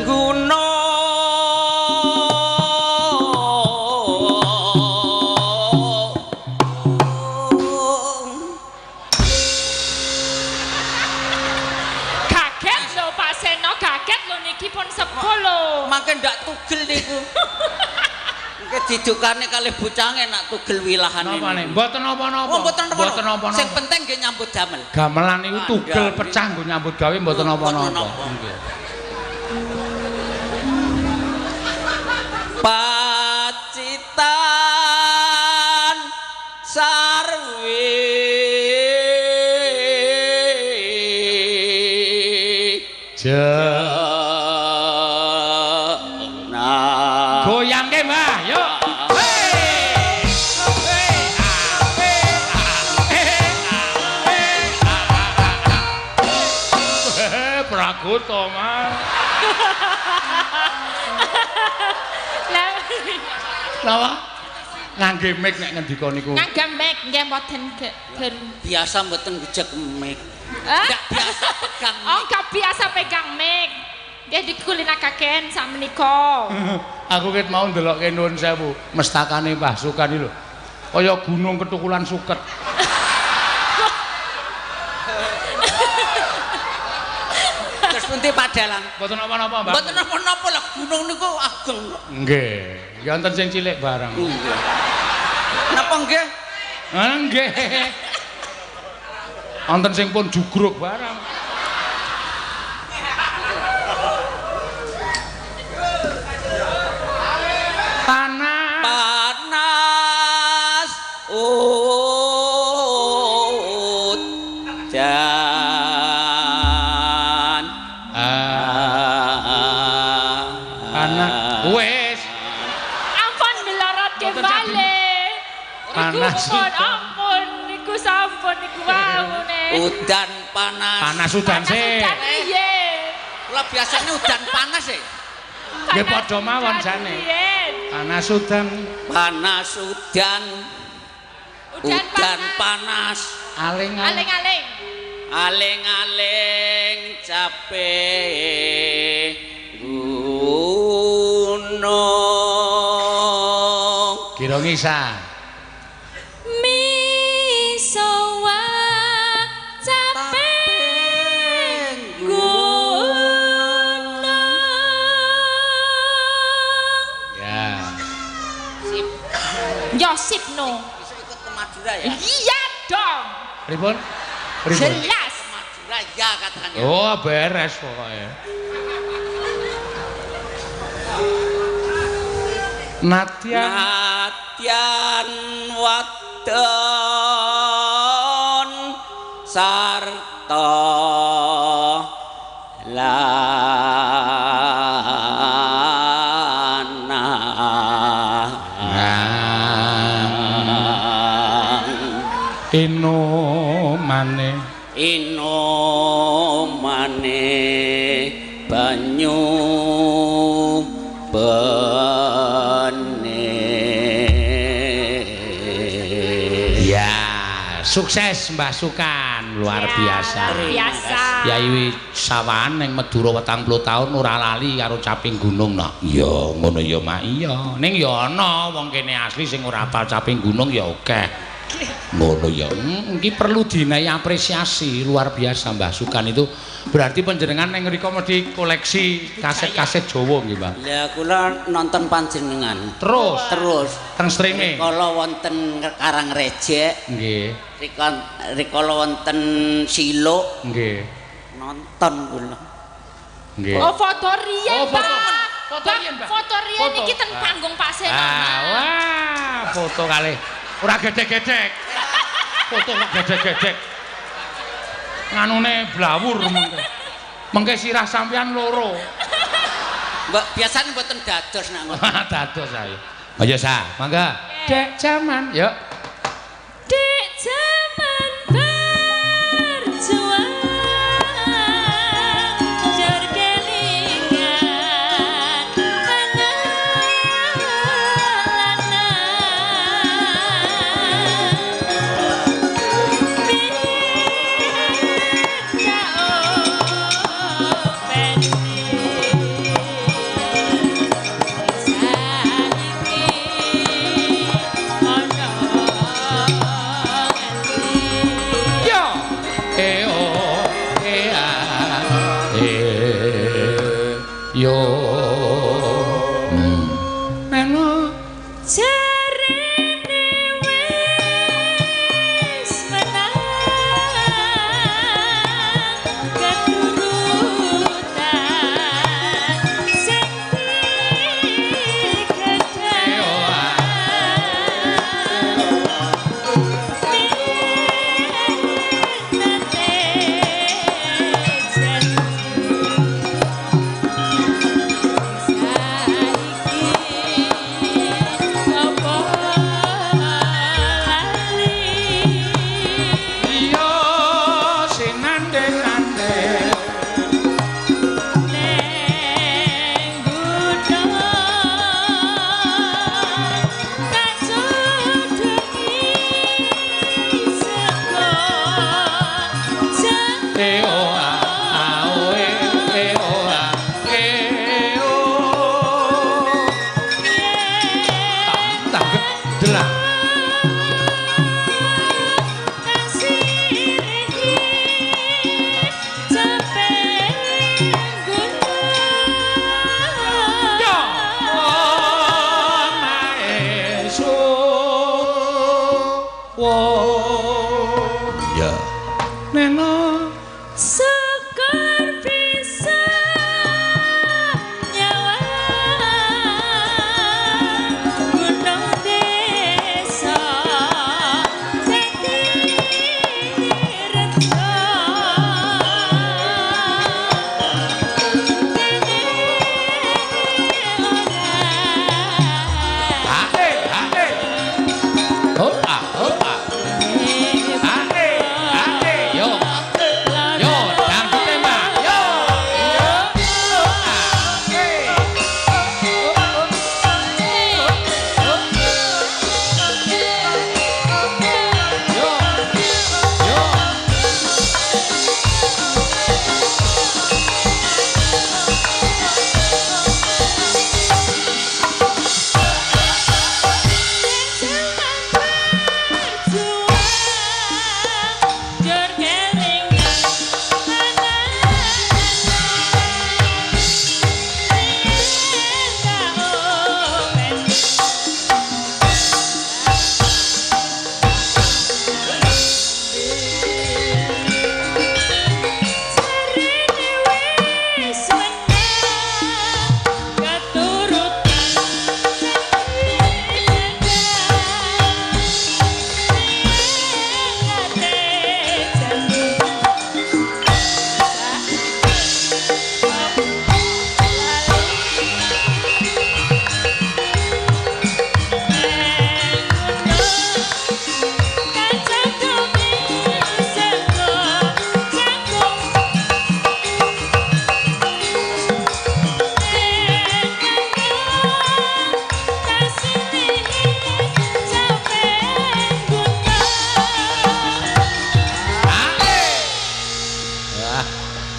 S4: gunung
S5: Kaget lho Pak Seno, kaget lho niki pun sepuh lho.
S4: Mangke ndak tugel niku. Mangke didukane kalih bocahe nak tugel wilahane.
S1: Napa ne? Mboten napa-napa.
S4: Oh, mboten
S1: napa-napa.
S4: Sing penting nggih nyambut damel.
S1: Gamelan niku tugel pecah nggo nyambut gawe mboten napa-napa. Nggih.
S4: Pacitan sarwi
S1: Ja. Goyangke, Mbah, yuk. Pragoto, Mas. Napa? Ngangge mic nek ngendika niku.
S5: Ngangge mic nggih mboten
S4: biasa mboten gejek mic. Nggak biasa pegang mic.
S5: Oh, nggak biasa pegang mic. Nggih dikulinakaken sakmenika.
S1: Aku ket mau ndelokke nuwun sewu, mestakane Mbah Sukani lho. Kaya gunung ketukulan suket.
S4: Terus pundi Pak Dalang?
S1: Mboten napa-napa, Mbah.
S4: Mboten napa-napa lah gunung niku ageng.
S1: Nggih, ya wonten sing cilik barang.
S4: Nggih. Napa nggih?
S1: Nggih. Wonten sing pun jugruk barang. Panas.
S4: Panas udan.
S1: Panas. Wes.
S5: Ampun melorotke balik.
S1: Panas.
S5: Ampun niku sampun niku wau ne.
S4: Udan panas.
S1: Panas udan sih.
S5: Udan piye?
S4: Kula biasane udan panas e.
S1: Nggih padha mawon jane. Panas udan.
S4: Panas udan. Udan panas.
S1: Aling-aling.
S5: Aling-aling.
S4: Aling-aling capek gunung.
S1: Kira ngisa.
S5: Misowa capek gunung.
S1: Ya.
S4: Sip.
S5: Yo sip no.
S4: Bisa ikut ke Madura ya?
S5: Iya dong.
S1: Pripun? Pripun?
S5: Jelas.
S4: Ke Madura ya katanya.
S1: Oh, beres pokoknya. Natyan
S4: Natyan wadon sarta lanang.
S1: Inomane
S4: Inomane banyu bening.
S1: Ya, sukses Mbah Sukan, luar
S5: Ya,
S1: biasa.
S5: Luar biasa.
S1: Yai sawahan ning Madura 80 taun ora lali karo caping gunung no. Iya, ngono ya Mak. Iya. Ning ya ana wong kene asli sing ora hafal caping gunung ya akeh. Ngono ya. Iki perlu dinai apresiasi luar biasa Mbah Sukan itu. Berarti panjenengan ning ngriko mesti koleksi kaset-kaset Jawa nggih, Mbah.
S4: Lah kula nonton panjenengan.
S1: Terus
S4: Terus
S1: teng streaming.
S4: rikala wonten Karangrejek,
S1: Nggih.
S4: Rikala wonten Siluk
S1: Nggih.
S4: nonton kula.
S1: Nggih.
S5: Oh, foto riyen,
S1: Oh, foto.
S5: Pak.
S1: Foto riyen, Mbak.
S5: Foto riyen
S1: Foto.
S5: iki ten panggung Pak Seno.
S1: Ah, wah, foto kalih. Ora gedhek-gedhek. Foto kok gedhek-gedhek. Nganune blawur mengke. Mengke sirah sampean loro.
S4: Mbak biasane mboten dados nak ngoten.
S1: Dados ayo. Ayo sa, mangga. Dek jaman, yuk.
S5: Dek jaman berjuang jur kelingan pengalaman minta openi saiki ana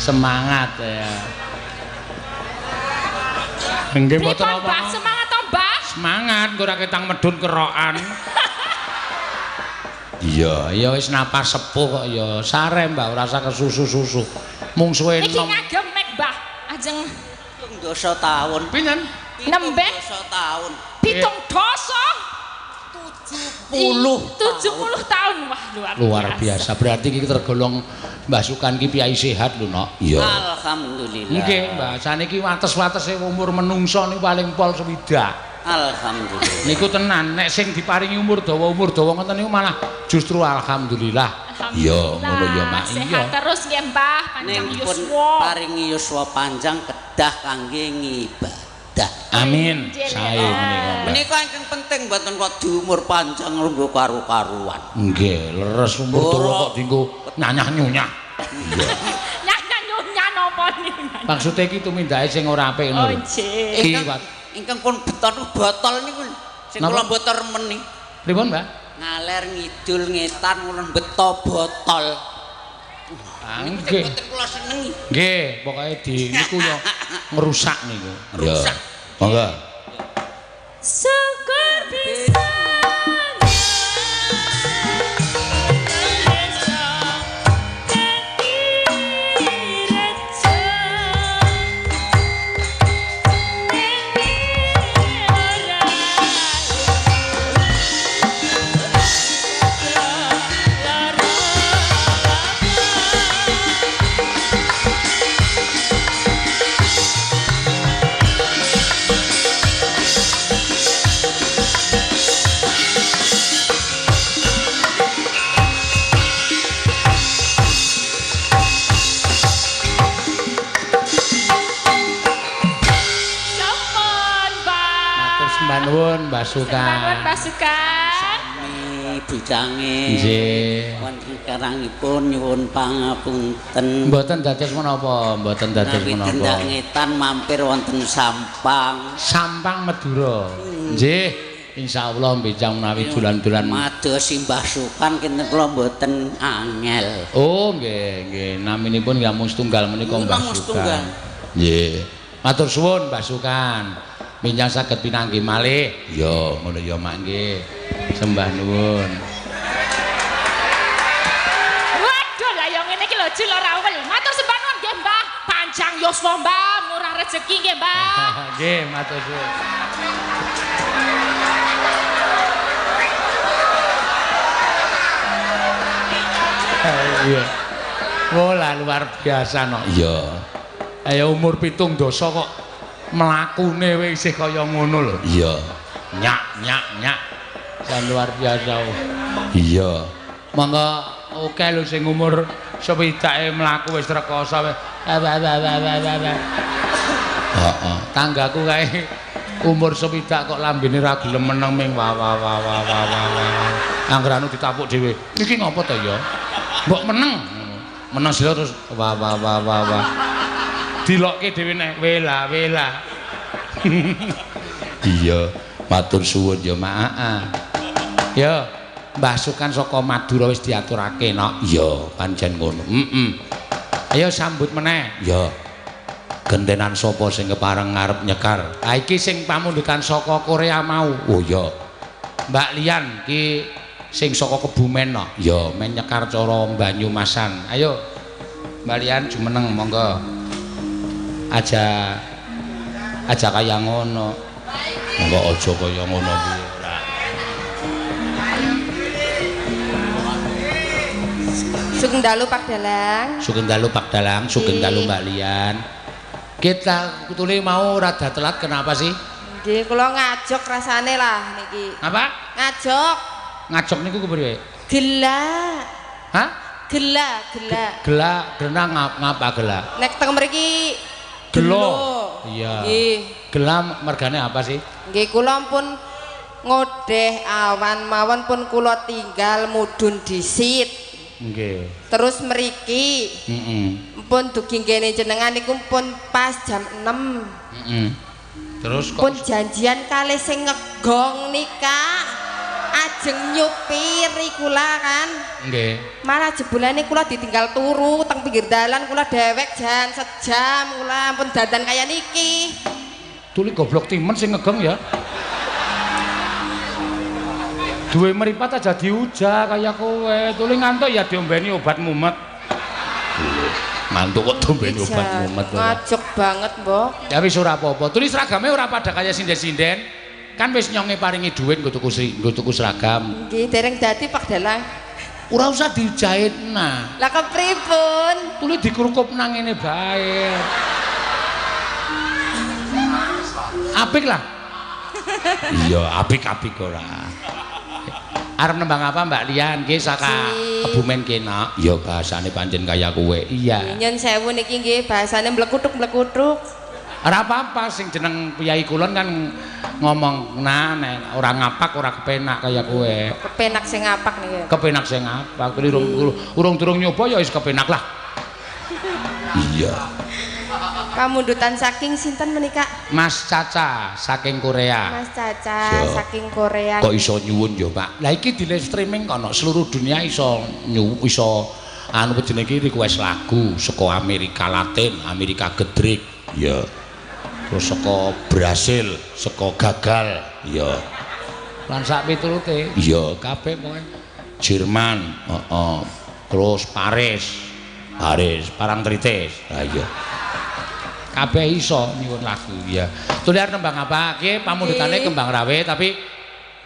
S1: Semangat ya. Nggih mboten
S5: Pripun, Mbah?
S1: apa.
S5: Semangat to, Mbah?
S1: Semangat ora ketang medhun kerokan. Iya, ya wis napas sepuh kok ya sare Mbah ora usah kesusu-susu. Mungsuhe
S5: Niki
S1: enom.
S5: ngagem mek, Mbah. Ajeng
S4: 70 taun.
S1: Pinten?
S5: Nembe.
S4: 70 taun.
S5: 70 dasa.
S4: 70.
S5: 70 tahun. Wah, luar,
S1: Luar biasa. Berarti iki tergolong Mbah Sukan ki piyai sehat lho, Nok. Iya.
S4: Alhamdulillah.
S1: Nggih, Mbah. Saniki wates-watese umur menungso niku paling pol swidak.
S4: Alhamdulillah.
S1: Niku tenan, nek sing diparingi umur dawa ngoten niku malah justru alhamdulillah. Iya, ngono ya, Mak.
S5: Sehat
S1: Iya.
S5: terus nggih, Mbah, panjang
S4: Ning pun
S5: yuswa.
S4: paringi yuswa panjang kedah kangge ngibadah.
S1: Amin.
S5: Injil,
S1: Sae
S5: ya.
S1: menika. Mbah.
S4: Menika ingkang penting mboten kok diumur panjang lungguh karu-karuan.
S1: Nggih, leres umur dawa kok dienggo nyanyah-nyunyah. Iya.
S5: Nyanyah napa niku?
S1: Maksude iki tumindake sing ora apik
S5: Oh,
S1: ngono lho.
S5: nggih.
S1: Iki
S4: Ingkang pun beton botol niku sing
S1: Napa?
S4: kula mboten remen niku.
S1: Pripun, Mbah?
S4: Ngaler ngidul ngetan ngono beto botol.
S1: Ah, nggih.
S4: Mboten kula senengi.
S1: Nggih, pokoke di niku yo ngrusak niku.
S4: Rusak.
S1: Monggo.
S5: Syukur bisa Sampun, Mbah.
S1: Matur sembah nuwun, Mbah
S5: Sembah nuwun,
S1: Sukan.
S5: Mbah Sukan.
S4: Sami bujange.
S1: Nggih.
S4: Wonten karangipun nyuwun pangapunten.
S1: Mboten dados menapa, mboten dados
S4: Menawi tindak
S1: menapa.
S4: ngetan mampir wonten Sampang.
S1: Sampang Madura. Nggih, insyaallah benjang menawi dolan-dolan.
S4: Madosi Mbah Sukan kinten kula mboten angel.
S1: Oh, nggih, nggih. Naminipun nggih namung setunggal menika Mbah
S4: Namung
S1: Sukan.
S4: setunggal.
S1: Nggih. Matur suwun Mbah Sukan. Benjang saged pinanggih malih. Ya, ngono ya Mak nggih. Sembah nuwun.
S5: Waduh, lah yang ngene iki lho Jul ora wel. Matur sembah nuwun nggih, Mbah. Panjang yuswa, Mbah, murah rezeki nggih, Mbah.
S1: Nggih, matur suwun. Iya. Wah, luar biasa no. Iya. Ayo umur 70 kok mlakune wis isih kaya ngono lho. Iya. Nyak nyak nyak. Jan luar biasa. Iya. Monggo oke lho sing umur swidake mlaku wis rekoso wis. Heeh. Tanggaku kae umur swidak kok lambene ra gelem meneng ming wa wa wa wa wa wa. Angger anu ditapuk dhewe. Iki ngopo to ya? Mbok meneng. Meneng sila terus wa wa wa wa wa. Dilokke dhewe nek wela wela. Iya, matur suwun ya Mak. Ya, Mbah Sukan saka Madura wis diaturake nok. Iya, pancen ngono. Heeh. Ayo sambut meneh. Ya. Gentenan sapa sing kepareng ngarep nyekar? Ha iki sing pamundutan saka Korea mau. Oh iya. Mbak Lian iki sing saka Kebumen nok. Ya, men nyekar cara Banyumasan. Ayo. Mbak Lian jumeneng monggo. Aja aja kaya ngono. Monggo aja kaya ngono piye ora.
S2: Sugeng dalu Pak Dalang.
S1: Sugeng dalu Pak Dalang, sugeng dalu Mbak Lian. Kita kutule mau rada telat kenapa sih?
S2: Nggih, kula ngajok rasane lah niki.
S1: Apa?
S2: Ngajok.
S1: Ngajok niku kepriye?
S2: Gela.
S1: Hah?
S2: Gela, gela.
S1: Gela, gena ngapa gela?
S2: Nek teng mriki
S1: Gelo. Iya.
S2: Nggih.
S1: Gela mergane apa sih?
S2: Nggih, kula pun ngodeh awan mawon pun kula tinggal mudhun disit.
S1: Nggih.
S2: Terus mriki.
S1: Heeh.
S2: Pun dugi ngene jenengan niku pun pas jam 6.
S1: Heeh. Terus kok
S2: Pun janjian kalih sing ngegong nika. Ajeng nyupiri kula kan.
S1: Nggih.
S2: Malah jebulane kula ditinggal turu teng pinggir dalan, kula dewek jan sejam, kula ampun dandan kaya niki.
S1: Tuli goblok timen sing ngegeng ya. Duwe meripat aja diujah kaya kowe. Tuli ngantuk ya diombeni obat mumet. Ngantuk kok diombeni obat mumet.
S2: Ngajek banget, Mbok.
S1: Ya wis ora apa-apa. Tuli seragame ora pada kaya sinden-sinden. Kan wis nyonge paringi dhuwit nggo tuku nggo tuku seragam.
S2: Nggih, dereng dadi Pak Dalang.
S1: Ora usah dijahit nah.
S2: Lah kepripun?
S1: Tuli dikrukup nang ngene bae. Apik lah. Iya, apik-apik ora. Arep nembang apa Mbak Lian? Nggih saka Kebumen kena. Ya bahasane pancen kaya kowe. Iya.
S2: Nyun sewu niki nggih bahasane mlekuthuk-mlekuthuk.
S1: Ora apa-apa sing jeneng Piyai Kulon kan ngomong nah nek ora ngapak ora kepenak kaya kowe.
S2: Kepenak sing ngapak niki.
S1: Kepenak sing ngapak. Kuwi urung nyoba ya wis kepenak lah. Iya.
S2: Kamundutan saking sinten menika?
S1: Mas Caca saking Korea.
S2: Mas Caca
S1: Yo.
S2: Saking Korea.
S1: Kok iso nyuwun ya, Pak? Lah iki di live streaming kono seluruh dunia iso iso anu jenenge iki request lagu saka Amerika Latin, Amerika Gedrik. Iya. Terus saka Brasil, saka gagal. Iya. Lan sak piturute. Iya, kabeh pokoke. Jerman, heeh. Terus Paris. Paris, Parangtritis. Ha iya. Kabeh iso nyuwun lagu ya. Tuli arep nembang apa? Ki pamundhutane Kembang Rawe, tapi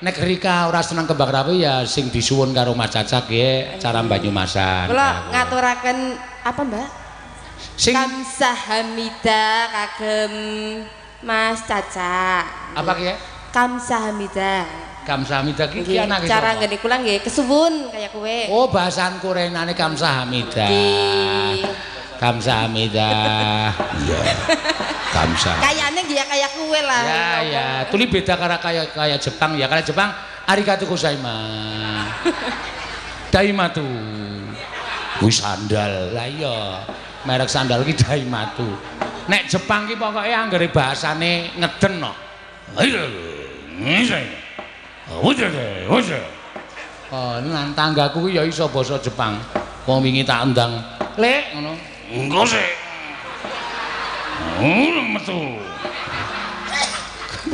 S1: nek Rika ora seneng Kembang Rawe ya sing disuwun karo Mas Caca ki cara Banyumasan.
S2: Kula ngaturaken apa, Mbak?
S1: Sing
S2: Kamsahamida kagem Mas Caca.
S1: Apa ki?
S2: Kamsahamida.
S1: Kamsahamida ki anake
S2: cara ngene kula nggih kesuwun kaya kowe.
S1: Oh, bahasan Koreanane Kamsahamida. Kamsahamida. Iya. Kamsa.
S2: Kayane nggih ya kaya kowe lah.
S1: Ya ya, tuli beda karo kaya Jepang ya. Kaya Jepang arigatou gozaimasu. Daimatu. Kuwi sandal. Lah iya, merek sandal ki Daimatu. Nek Jepang ki pokoke anggere bahasane ngeden no. Oh, nang tanggaku ki ya iso basa Jepang. Wong wingi tak undang, "Lek," ngono. Engko sik. Metu.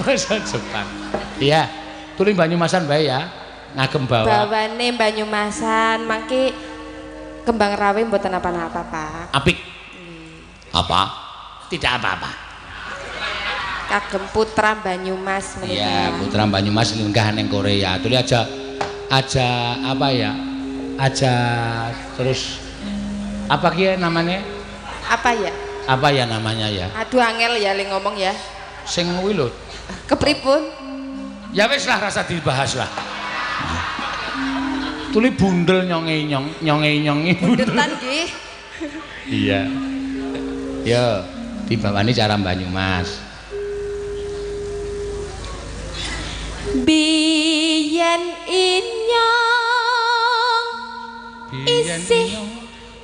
S1: Bahasa Jepang. Iya, tuli Banyumasan bae ya. Ngagem bawa.
S2: Bawane Banyumasan mangke Kembang Rawe mboten apa-apa, Pak.
S1: Apik. Apa? Tidak apa-apa.
S2: Kagem putra Banyumas menika.
S1: Iya, putra Banyumas lenggah ning Korea. Tuli aja apa ya? Aja terus apa ki namanya?
S2: Apa ya?
S1: Apa ya namanya ya?
S2: Aduh angel ya le ngomong ya.
S1: Sing kuwi lho.
S2: Kepripun?
S1: Ya wis lah rasa dibahas lah. Tuli bundel nyonge nyong, nyonge nyongi bundel.
S2: Bundetan nggih.
S1: Iya. Yo, dibawani cara Banyumas.
S2: Biyen inyong isih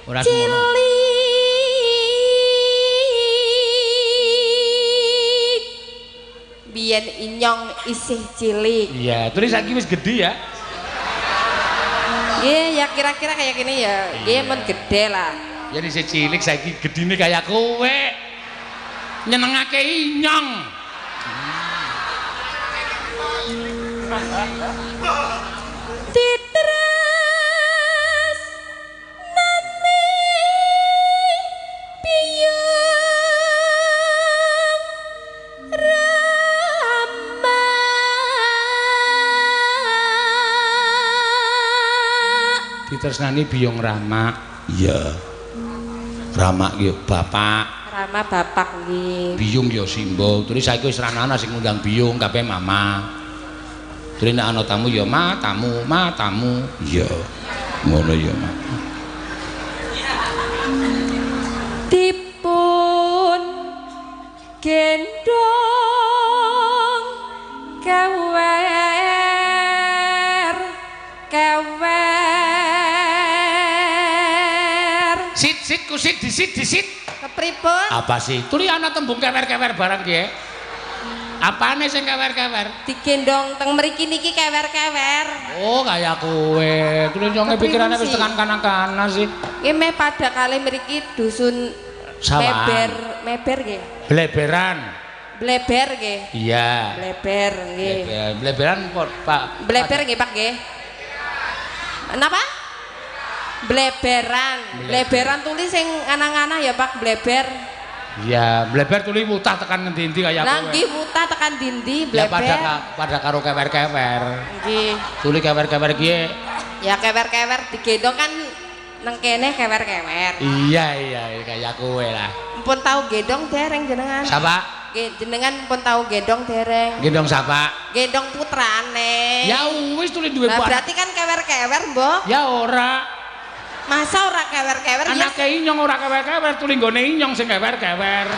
S1: ora semono.
S2: Cilik. Biyen inyong isih cilik.
S1: Iya, tuli saiki wis gedhe ya.
S2: Nggih, ya kira-kira kayak gini ya. Nggih, men gede lah.
S1: Ya isih cilik saiki gedine kaya kowe. Nyenengake inyong.
S2: Titres nane biyung Rama.
S1: Ditresnani biyung Rama. Iya. Rama ki bapak.
S2: Rama bapak nggih.
S1: Biyung ya simbol. Terus saiki wis ra ana sing ngundang biyung kabeh mama. Terus nek ana tamu ya ma tamu, ma tamu. Iya. Ngono ya, Ma.
S2: Dipun gendong kewer kewer.
S1: Sit sit kusit disit disit.
S2: Kepripun?
S1: Apa sih? Tuli ana tembung kewer-kewer barang ki. Apane sing kewer-kewer?
S2: Digendong teng mriki niki kewer-kewer.
S1: Oh, kaya kowe. Kuwi nyonge pikirane wis tekan kana-kana sih.
S2: Nggih meh pada kali mriki dusun
S1: Sawahan.
S2: Meber, meber nggih.
S1: Bleberan.
S2: Bleber nggih.
S1: Iya.
S2: Bleber nggih.
S1: Bleber, bleberan Pak.
S2: Bleber nggih Pak nggih. Napa? Bleberan. Bleberan tulis sing anang-anang ya Pak, bleber.
S1: Iya, bleber tuli mutah tekan ngendi-endi kaya
S2: Lah
S1: kowe.
S2: nggih mutah tekan dindi
S1: Ya
S2: bleber.
S1: pada karo kewer-kewer.
S2: Nggih.
S1: Tuli kewer-kewer kiye.
S2: Ya kewer-kewer digendong kan nang kene kewer-kewer.
S1: Iya, iya, kaya kowe lah.
S2: Mpun tau gendong dereng jenengan.
S1: Sapa?
S2: Nggih, jenengan pun tau gendong dereng.
S1: Gendong sapa?
S2: Gendong putrane.
S1: Ya wis tuli duwe
S2: Lah berarti kan kewer-kewer, Mbok.
S1: Ya ora.
S2: Masa ora kewer-kewer ya?
S1: Anake inyong ora kewer-kewer, tuli nggone inyong sing kewer-kewer.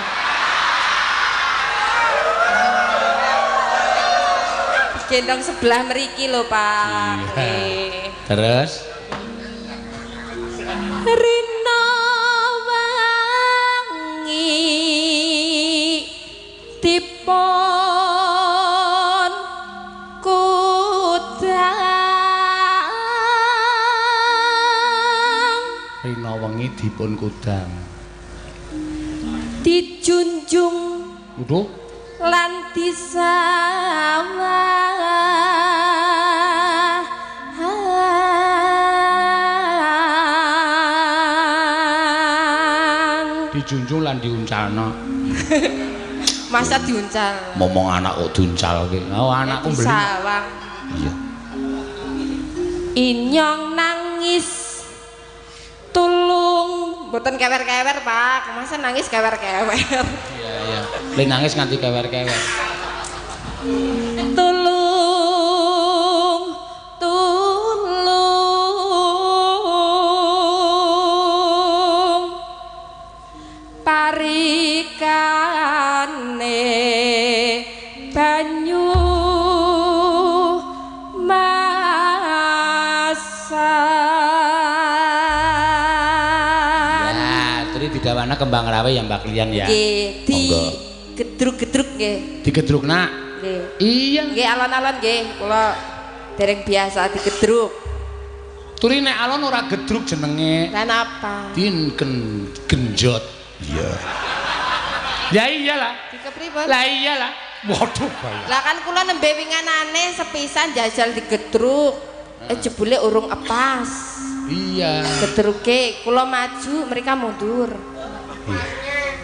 S2: Gendong sebelah mriki lho, Pak.
S1: Iya. Terus
S2: Rina wangi dipun kudang.
S1: Rina wengi dipun kudang.
S2: Dijunjung
S1: Waduh,
S2: lan disawang.
S1: Dijunjung lan diuncalno.
S2: Masa diuncal?
S1: Momong anak kok diuncalke. Oh, anakku mbeli.
S2: Disawang.
S1: Iya.
S2: Inyong nangis tulung, mboten kewer-kewer, Pak. Masa nangis kewer-kewer.
S1: Iya, iya. Le nangis nganti kewer-kewer.
S2: Tulung, tulung parikane banyu masan.
S1: Ya, turi didawana kembang rawe ya Mbak Lian ya.
S2: Nggih, di
S1: Monggo.
S2: gedruk-gedruk nggih.
S1: Digedruk nak.
S2: Nggih.
S1: Iya.
S2: Nggih alon-alon nggih, kula dereng biasa digedruk.
S1: Turi nek alon ora gedruk jenenge.
S2: Lah napa?
S1: Din genjot. Iya. Ya iyalah.
S2: Dikepripun?
S1: Lah iyalah.
S3: Waduh, bahaya.
S2: Lah kan kula nembe winganane sepisan jajal digedruk. Jebule urung epas.
S1: Iya.
S2: Gedruke kula maju, mereka mundur.
S1: Iya.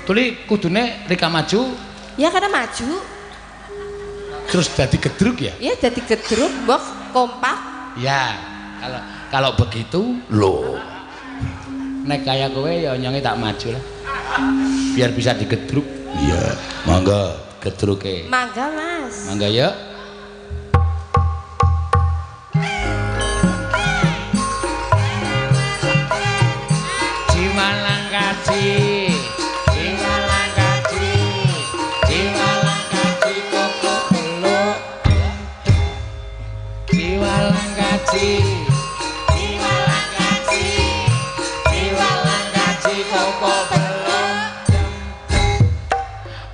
S1: Tuli kudune Rika maju
S2: Ya karena maju,
S1: terus dadi gedruk ya?
S2: ya dadi gedruk, mbok kompak.
S1: Ya. Kalau kalau begitu lho. Nek kaya kowe ya nyonge tak maju lah. Biar bisa digedruk. Iya. Monggo gedruke.
S2: Mangga, Mas.
S1: Mangga ya. Cimalang kaji, cimalang kaji, cimalang kaji koko peluk. Cimalang kaji, cimalang kaji, cimalang kaji koko peluk.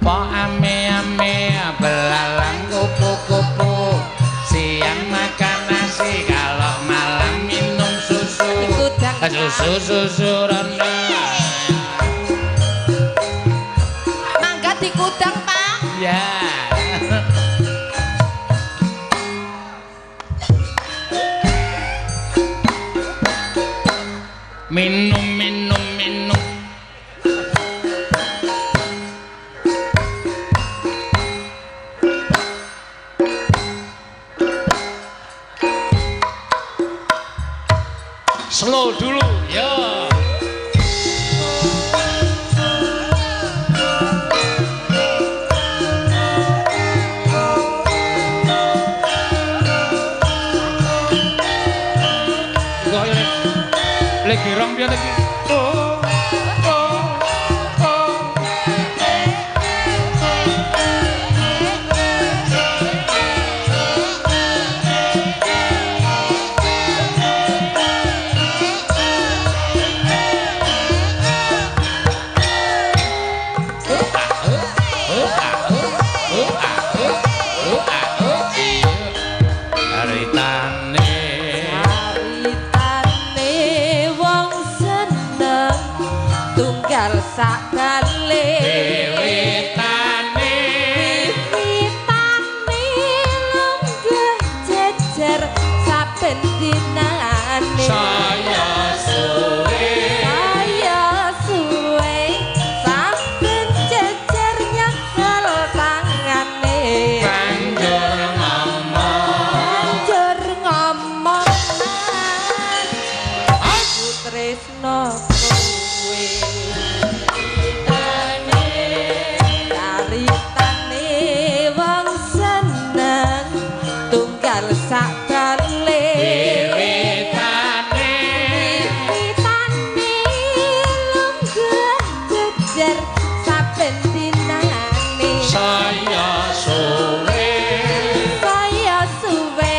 S1: Po ame-ame belalang kupu-kupu, siang makan nasi kalau malam minum susu.
S2: Dikudang.
S1: Susu susu rondo.
S2: Mangga dikudang, Pak.
S1: Ya. Minum minum minum. Slow dulu, yo. Kok lagi rong piye lagi? Oh, oh, oh. Caritane,
S2: Caritane wong seneng tunggal sakbale.
S1: Wiwitane,
S2: Wiwitane lenggah jejer saben dinane.
S1: Saya suwe,
S2: Saya suwe saben jejer nyekel tangane.
S1: Banjur ngomong,
S2: Banjur ngomong, "Mas, aku tresno kowe." Caritane wong seneng tunggal sakbale.
S1: Wiwitane,
S2: Wiwitane lenggah jejer saben dinane.
S1: Saya suwe,
S2: Saya suwe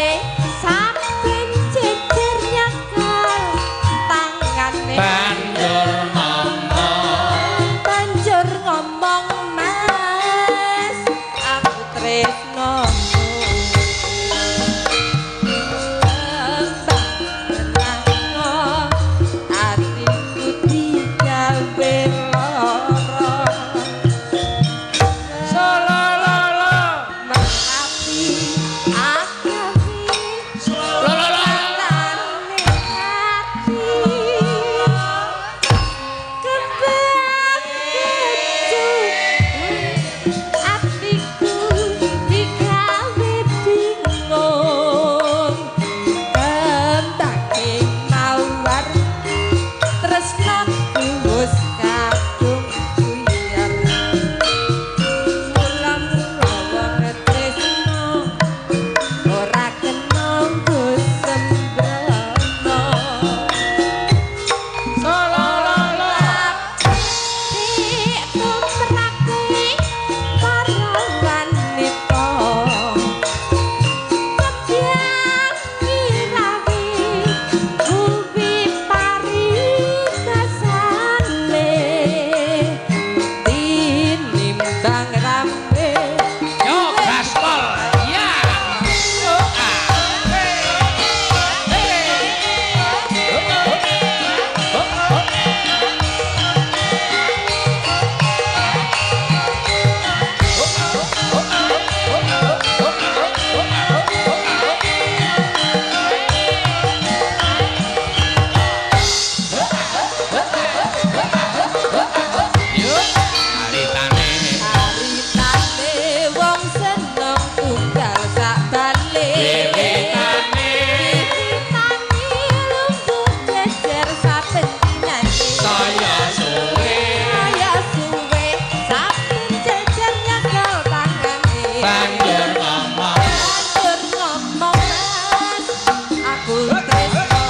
S2: saben jejer nyekel tangane.
S1: Banjur ngomong,
S2: Banjur ngomong, "Mas, aku tresno kowe." Atiku digawe lara.
S1: Salalala,
S2: Merapi akawi
S1: lalala,
S2: tane ati kembang kecut atiku digawe bingung kembange mawar tresnaku wis kadung buyar. Mula-mula wong tresno ora kena nggo sembrono.
S1: Salalala,
S2: Tumrake para wanita kembang kirawi kuwi paribasane tinimbang rame.
S1: Yo gaspol, ya. Yo, ah. Hey, hey. Oh, oh, oh. Yo, caritane,
S2: Caritane wong seneng tunggal sakbale.
S1: Wiwitane,
S2: Wiwitane lungguh jejer saben dinane.
S1: Saya suwe,
S2: Saya suwe saben jejer nyekel tangane.
S1: Banjur ngomong,
S2: Banjur ngomong, "Mas, aku tresno."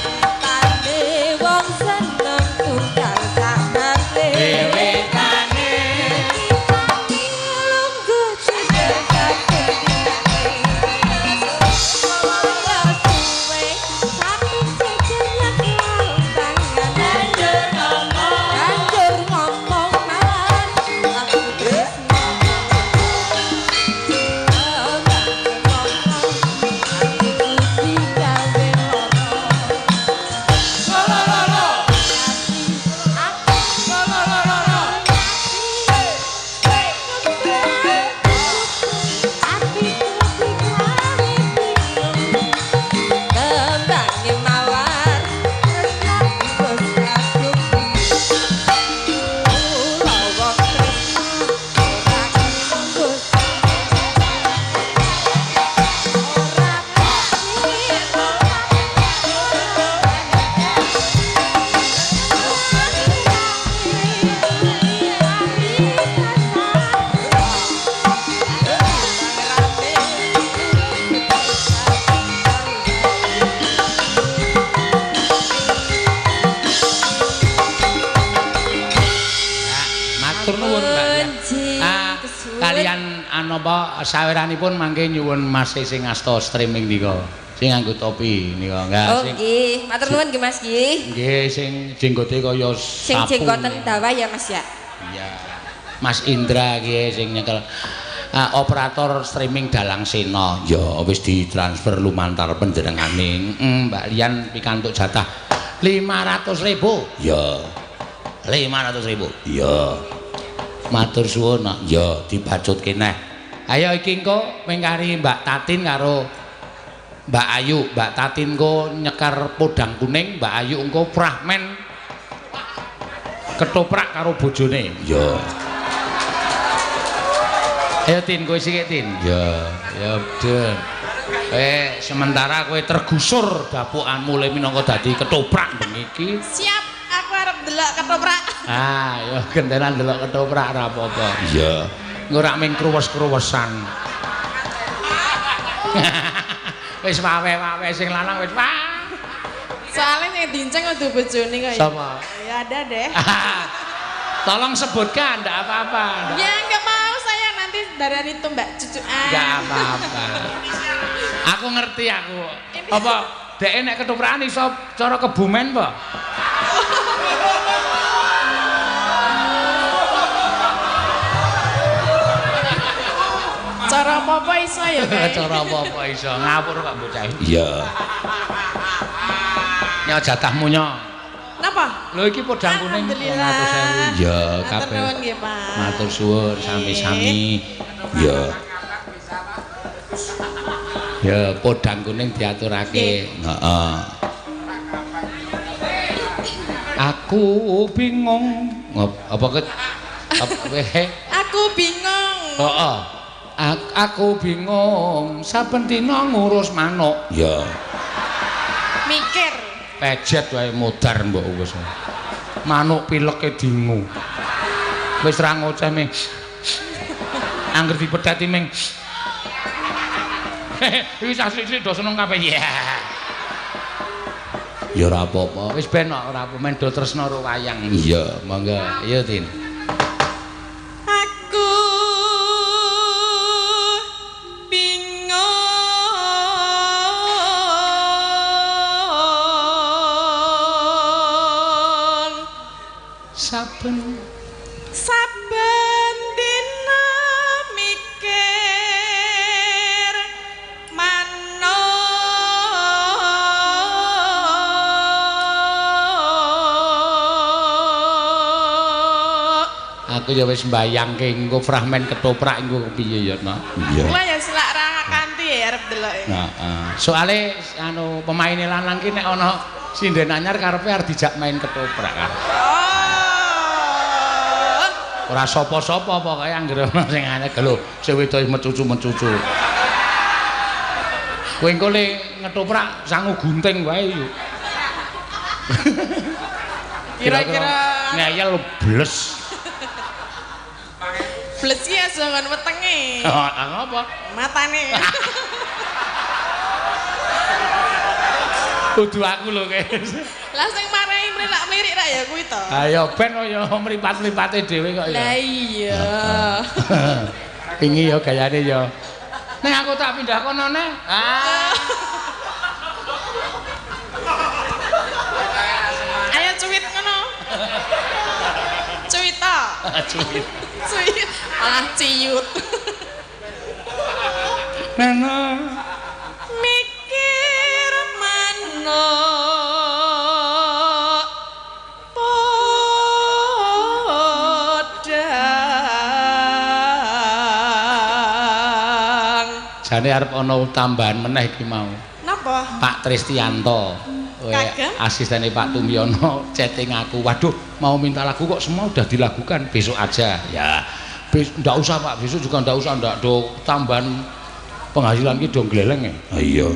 S2: Caritane wong seneng tunggal sakbale.
S1: Wiwitane,
S2: Wiwitane lungguh jejer saben dinane. Saya suwe saben jejer nyekel tangane. Banjur ngomong, "Mas, aku tresno." Atiku digawe lara.
S1: Salalala,
S2: Aku
S1: salalala.
S2: atiku digawe bingung kembange mawar tresnaku wis kadung kula wong tresno ora kena nggo ora
S1: Matur nuwun, Mbak. Ah, kalian anapa saweranipun mangke nyuwun Mas sing asta streaming nika. Sing nganggo topi nika. Enggak
S2: Oh
S1: sing
S2: nggih, matur nuwun nggih Mas nggih.
S1: nggih sing jenggote kaya
S2: Sing
S1: sapu.
S2: jenggoten dawa ya Mas ya.
S1: Iya. Mas Indra ki sing nyekel. Operator streaming Dalang Sena. Ya wis ditransfer lumantar panjenengane. Mbak Lian pikantuk jatah 500.000. Ya. 500.000. Ya. Matur suwun. Ya dibacutke neh. Ayo iki engko mengkari Mbak Tatin karo Mbak Ayu. Mbak Tatin engko nyekar podang kuning, Mbak Ayu engko fragmen ketoprak karo bojone. Ya. Ayo Tin, kowe sithik Tin. Ya, ya udah. Sementara kowe tergusur dapukanmu le minangka dadi ketoprak bengi iki.
S2: Siap, aku arep ndelok ketoprak.
S1: Ah, ya gentenan ndelok ketoprak ora apa-apa. Iya. Engko rak ming kruwes-kruwesan. Wis wawe-wawe sing lanang wis wah.
S2: Soalnya sing dinceng kudu bojone kok ya.
S1: Sapa?
S2: Ya ada deh.
S1: Tolong sebutkan, ndak apa-apa.
S2: Ya enggak mau saya nanti darani tumbak cucuan.
S1: Enggak apa-apa. Aku ngerti aku. Apa dhek nek ketoprakan iso cara Kebumen apa?
S2: Cara apa-apa iso ya, Kak?
S1: Cara apa-apa iso. Ngawur kok bocah. Iya. Nyo jatahmu nyo.
S2: Napa?
S1: Lho iki podang kuning 200.000. Ya,
S2: Matur
S1: kabeh.
S2: nuwun nggih, Pak.
S1: Matur suwun sami-sami. Ya. Ya, podang kuning diaturake. Heeh. Aku bingung. Apa ke
S2: Aku bingung.
S1: Heeh. Aku bingung saben dina ngurus manuk. Ya.
S2: Mikir.
S1: Pejet wae modar mbok wis. Manuk pileke dingu. Wis ra ngoceh ming. Angger dipetheti ming. Iki asli-asli do seneng kabeh. Ya. Ya ora apa-apa. Wis ben kok ora apa men do tresna karo wayang. Iya, monggo. Iya, Tin.
S2: Aku bingung
S1: Saben
S2: saben dina mikir manuk.
S1: Aku ya wis mbayangke engko fragmen ketoprak engko piye ya, Nak? Iya.
S2: Kula ya selak ra kanthi ya arep delok.
S1: Heeh. Soale anu pemaine lanang ki nek ana sinden anyar karepe arep dijak main ketoprak.
S2: Oh.
S1: Ora sapa-sapa pokoke anggere ana sing anyar lho, sing wedok mecucu-mecucu. Kowe engko le ngetoprak sangu gunting wae yuk.
S2: Kira-kira
S1: ngeyel bles.
S2: Bles ki aja nggon wetenge.
S1: Heeh, apa?
S2: Matane.
S1: Kudu aku lho, Kes.
S2: Lah sing marai mlirak-mlirik ra ya kuwi to.
S1: Ayo ben ya mripat-mripate dhewe kok ya.
S2: Lah iya.
S1: Wingi ya gayane ya. Nek aku tak pindah kono neh. Ah.
S2: Ayo cuwit ngono. Cuwit ta.
S1: Cuwit.
S2: Cuwit. Malah ciut.
S1: Nana.
S2: Mikir manuk podang.
S1: Jane arep ana tambahan meneh iki mau.
S2: Napa?
S1: Pak Tristianto.
S2: Kagem?
S1: Asistene Pak Tumyono chatting aku. Waduh, mau minta lagu kok semua udah dilakukan, besok aja. Ya. Ndak usah Pak, besok juga ndak usah, ndak do tambahan penghasilan ki do gleleng ya. Ah, iya.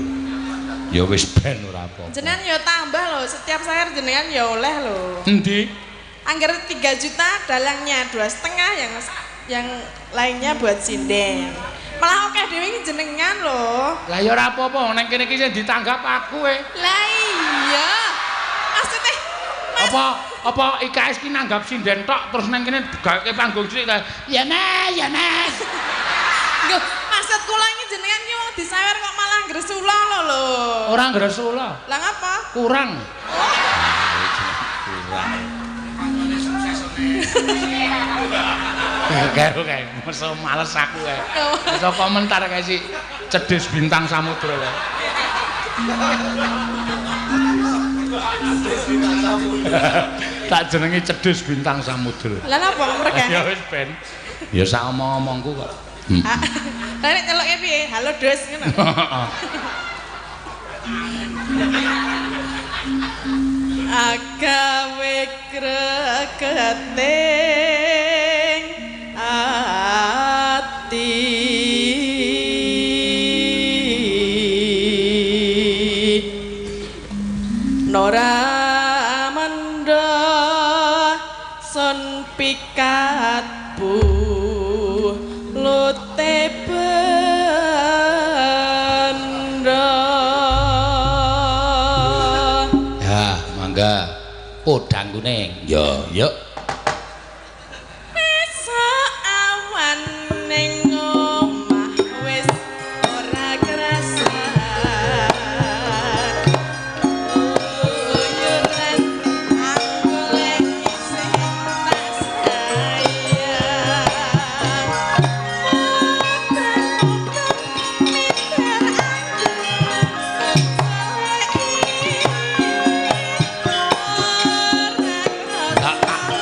S1: Ya wis ben ora apa-apa.
S2: Jenengan ya tambah lho, setiap sayur jenengan ya oleh lho.
S1: Endi?
S2: Angger 3 juta dalangnya 2,5 yang lainnya buat sinden. Malah oke dhewe iki jenengan lho.
S1: Lah ya ora apa-apa, nang kene iki sing ditanggap aku e.
S2: Lah iya. Maksudnya Mas,
S1: Apa IKS ki nanggap sinden tok terus nang kene gaweke panggung cilik ta. Ya Mas, ya Mas.
S2: Nggo, maksud kula iki jenengan ki wong disawer kok malah gresula lho lho.
S1: Ora gresula.
S2: Lah ngapa?
S1: Kurang. Kurang. Kae kae, masa males aku kae. Masa komentar kae si Cedis Bintang Samudra kae. Tak jenenge Cedis Bintang Samudra.
S2: Lah napa mergane?
S1: Ya wis ben. Ya sak omong-omongku kok.
S2: Lah nek nyeloke piye? Halo Dus ngono. Agawe gregeting ati nora mendha sun pikat bulute bendha.
S1: Ya, mangga. Podang kuning. Ya, yuk.
S2: Esuk awan ning omah wis ora kerasa. Uyuran aku lagi sing tak sayang. Muter-muter miter aku goleki.
S1: Tak tak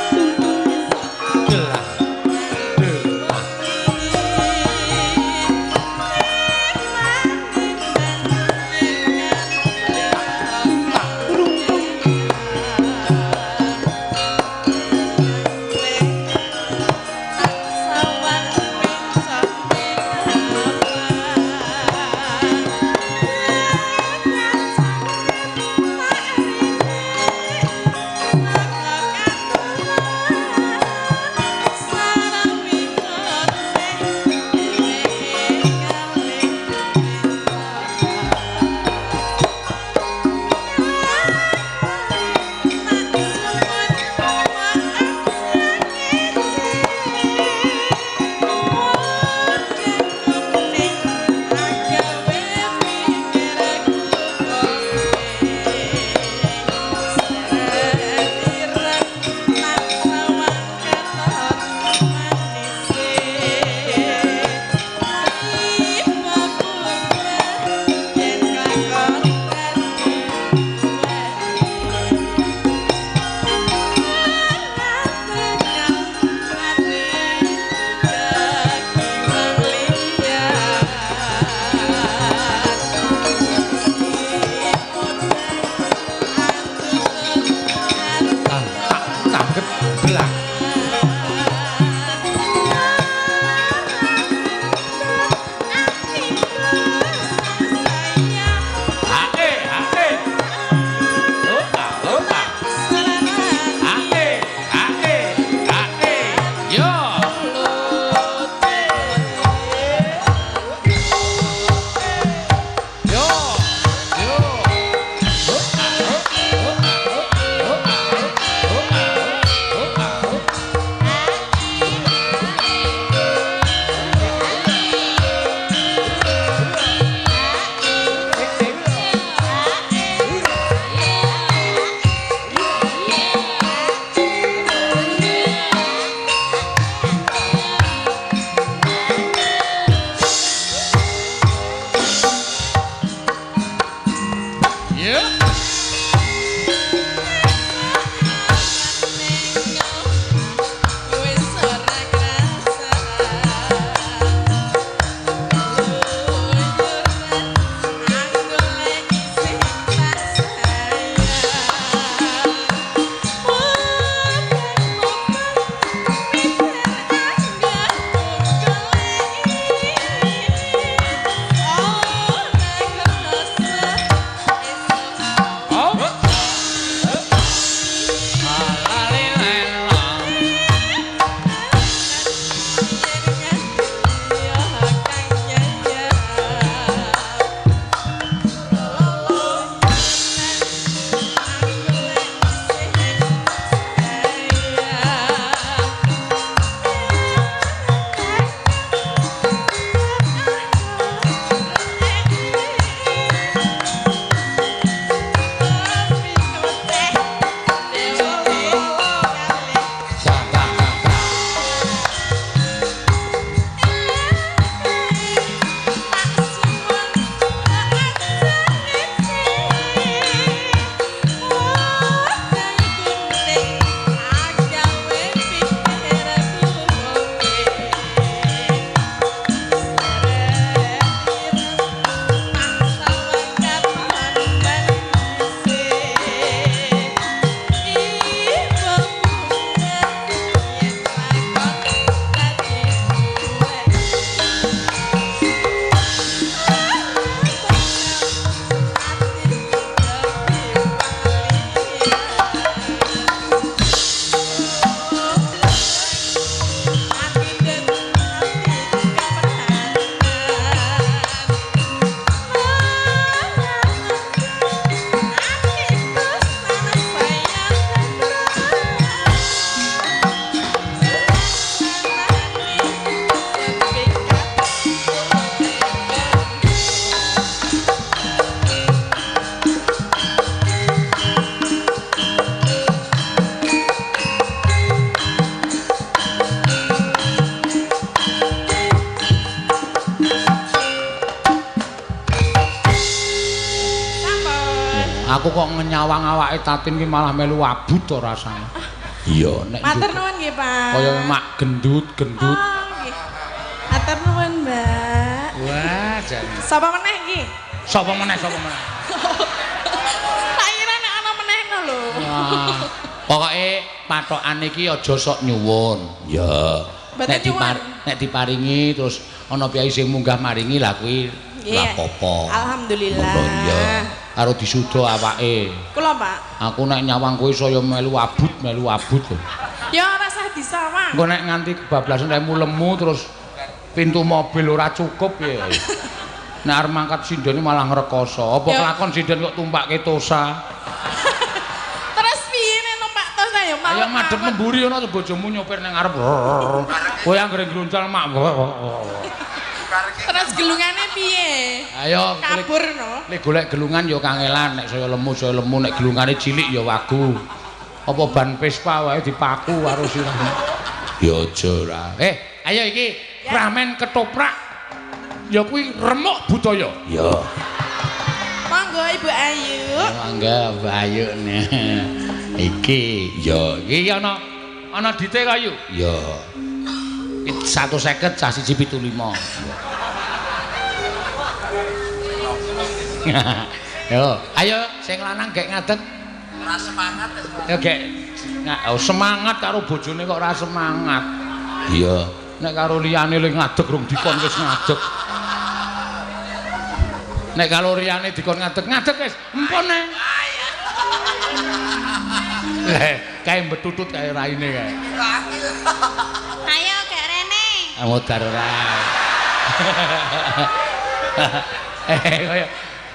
S1: Aku kok nyawang awake Tatin ki malah melu abut to rasane. Iya, nek
S2: Matur nuwun nggih, Pak.
S1: Kaya mak gendut-gendut.
S2: Oh, nggih. Matur nuwun, Mbak.
S1: Wah, jan.
S2: Sapa meneh iki?
S1: Sapa meneh, sapa meneh?
S2: Tak kira nek ana meneh no lho.
S1: Wah. Pokoke patokan iki aja sok nyuwun. Ya.
S2: Mboten nyuwun.
S1: Nek diparingi terus ana piyai sing munggah maringi lah kuwi
S2: Nggih.
S1: lah apa.
S2: Alhamdulillah.
S1: Iya. Karo disuda awake.
S2: Kula, Pak.
S1: Aku nek nyawang kowe saya melu abut lho.
S2: Ya ora usah disawang.
S1: Engko nek nganti kebablasan remu lemu terus pintu mobil ora cukup ya. Nek arep mangkat sindene malah ngrekoso. Apa
S2: Ya.
S1: kelakon sinden kok tumpakke tosa?
S2: Terus piye nek numpak tosa ya
S1: Ayo madhep mburi ana to bojomu nyopir ning ngarep. Kowe anggere gruncal mak.
S2: Terus gelungane piye?
S1: Ayo
S2: Kabur no.
S1: Lek golek gelungan ya kangelan, nek saya lemu nek gelungane cilik ya wagu. Apa ban Vespa wae dipaku karo sirahmu. Ya aja ora. Ayo iki ramen ketoprak. Ya kuwi remuk budaya. Ya.
S2: Monggo Ibu Ayu.
S1: Mangga Bu Ayu. Iki ya iki ana ana dite kayu. Ya. 150 cah 175. Yo, ayo sing lanang gek ngadeg.
S4: Ora semangat wis.
S1: Ya gek oh, semangat karo bojone kok ora semangat. Iya. Nek karo liyane le ngadeg rung dikon wis ngadeg. Nek karo liyane dikon ngadeg, ngadeg wis. Empun e. Kae mbetutut kae raine kae.
S6: Ayo gek rene.
S1: Modar ora. Kaya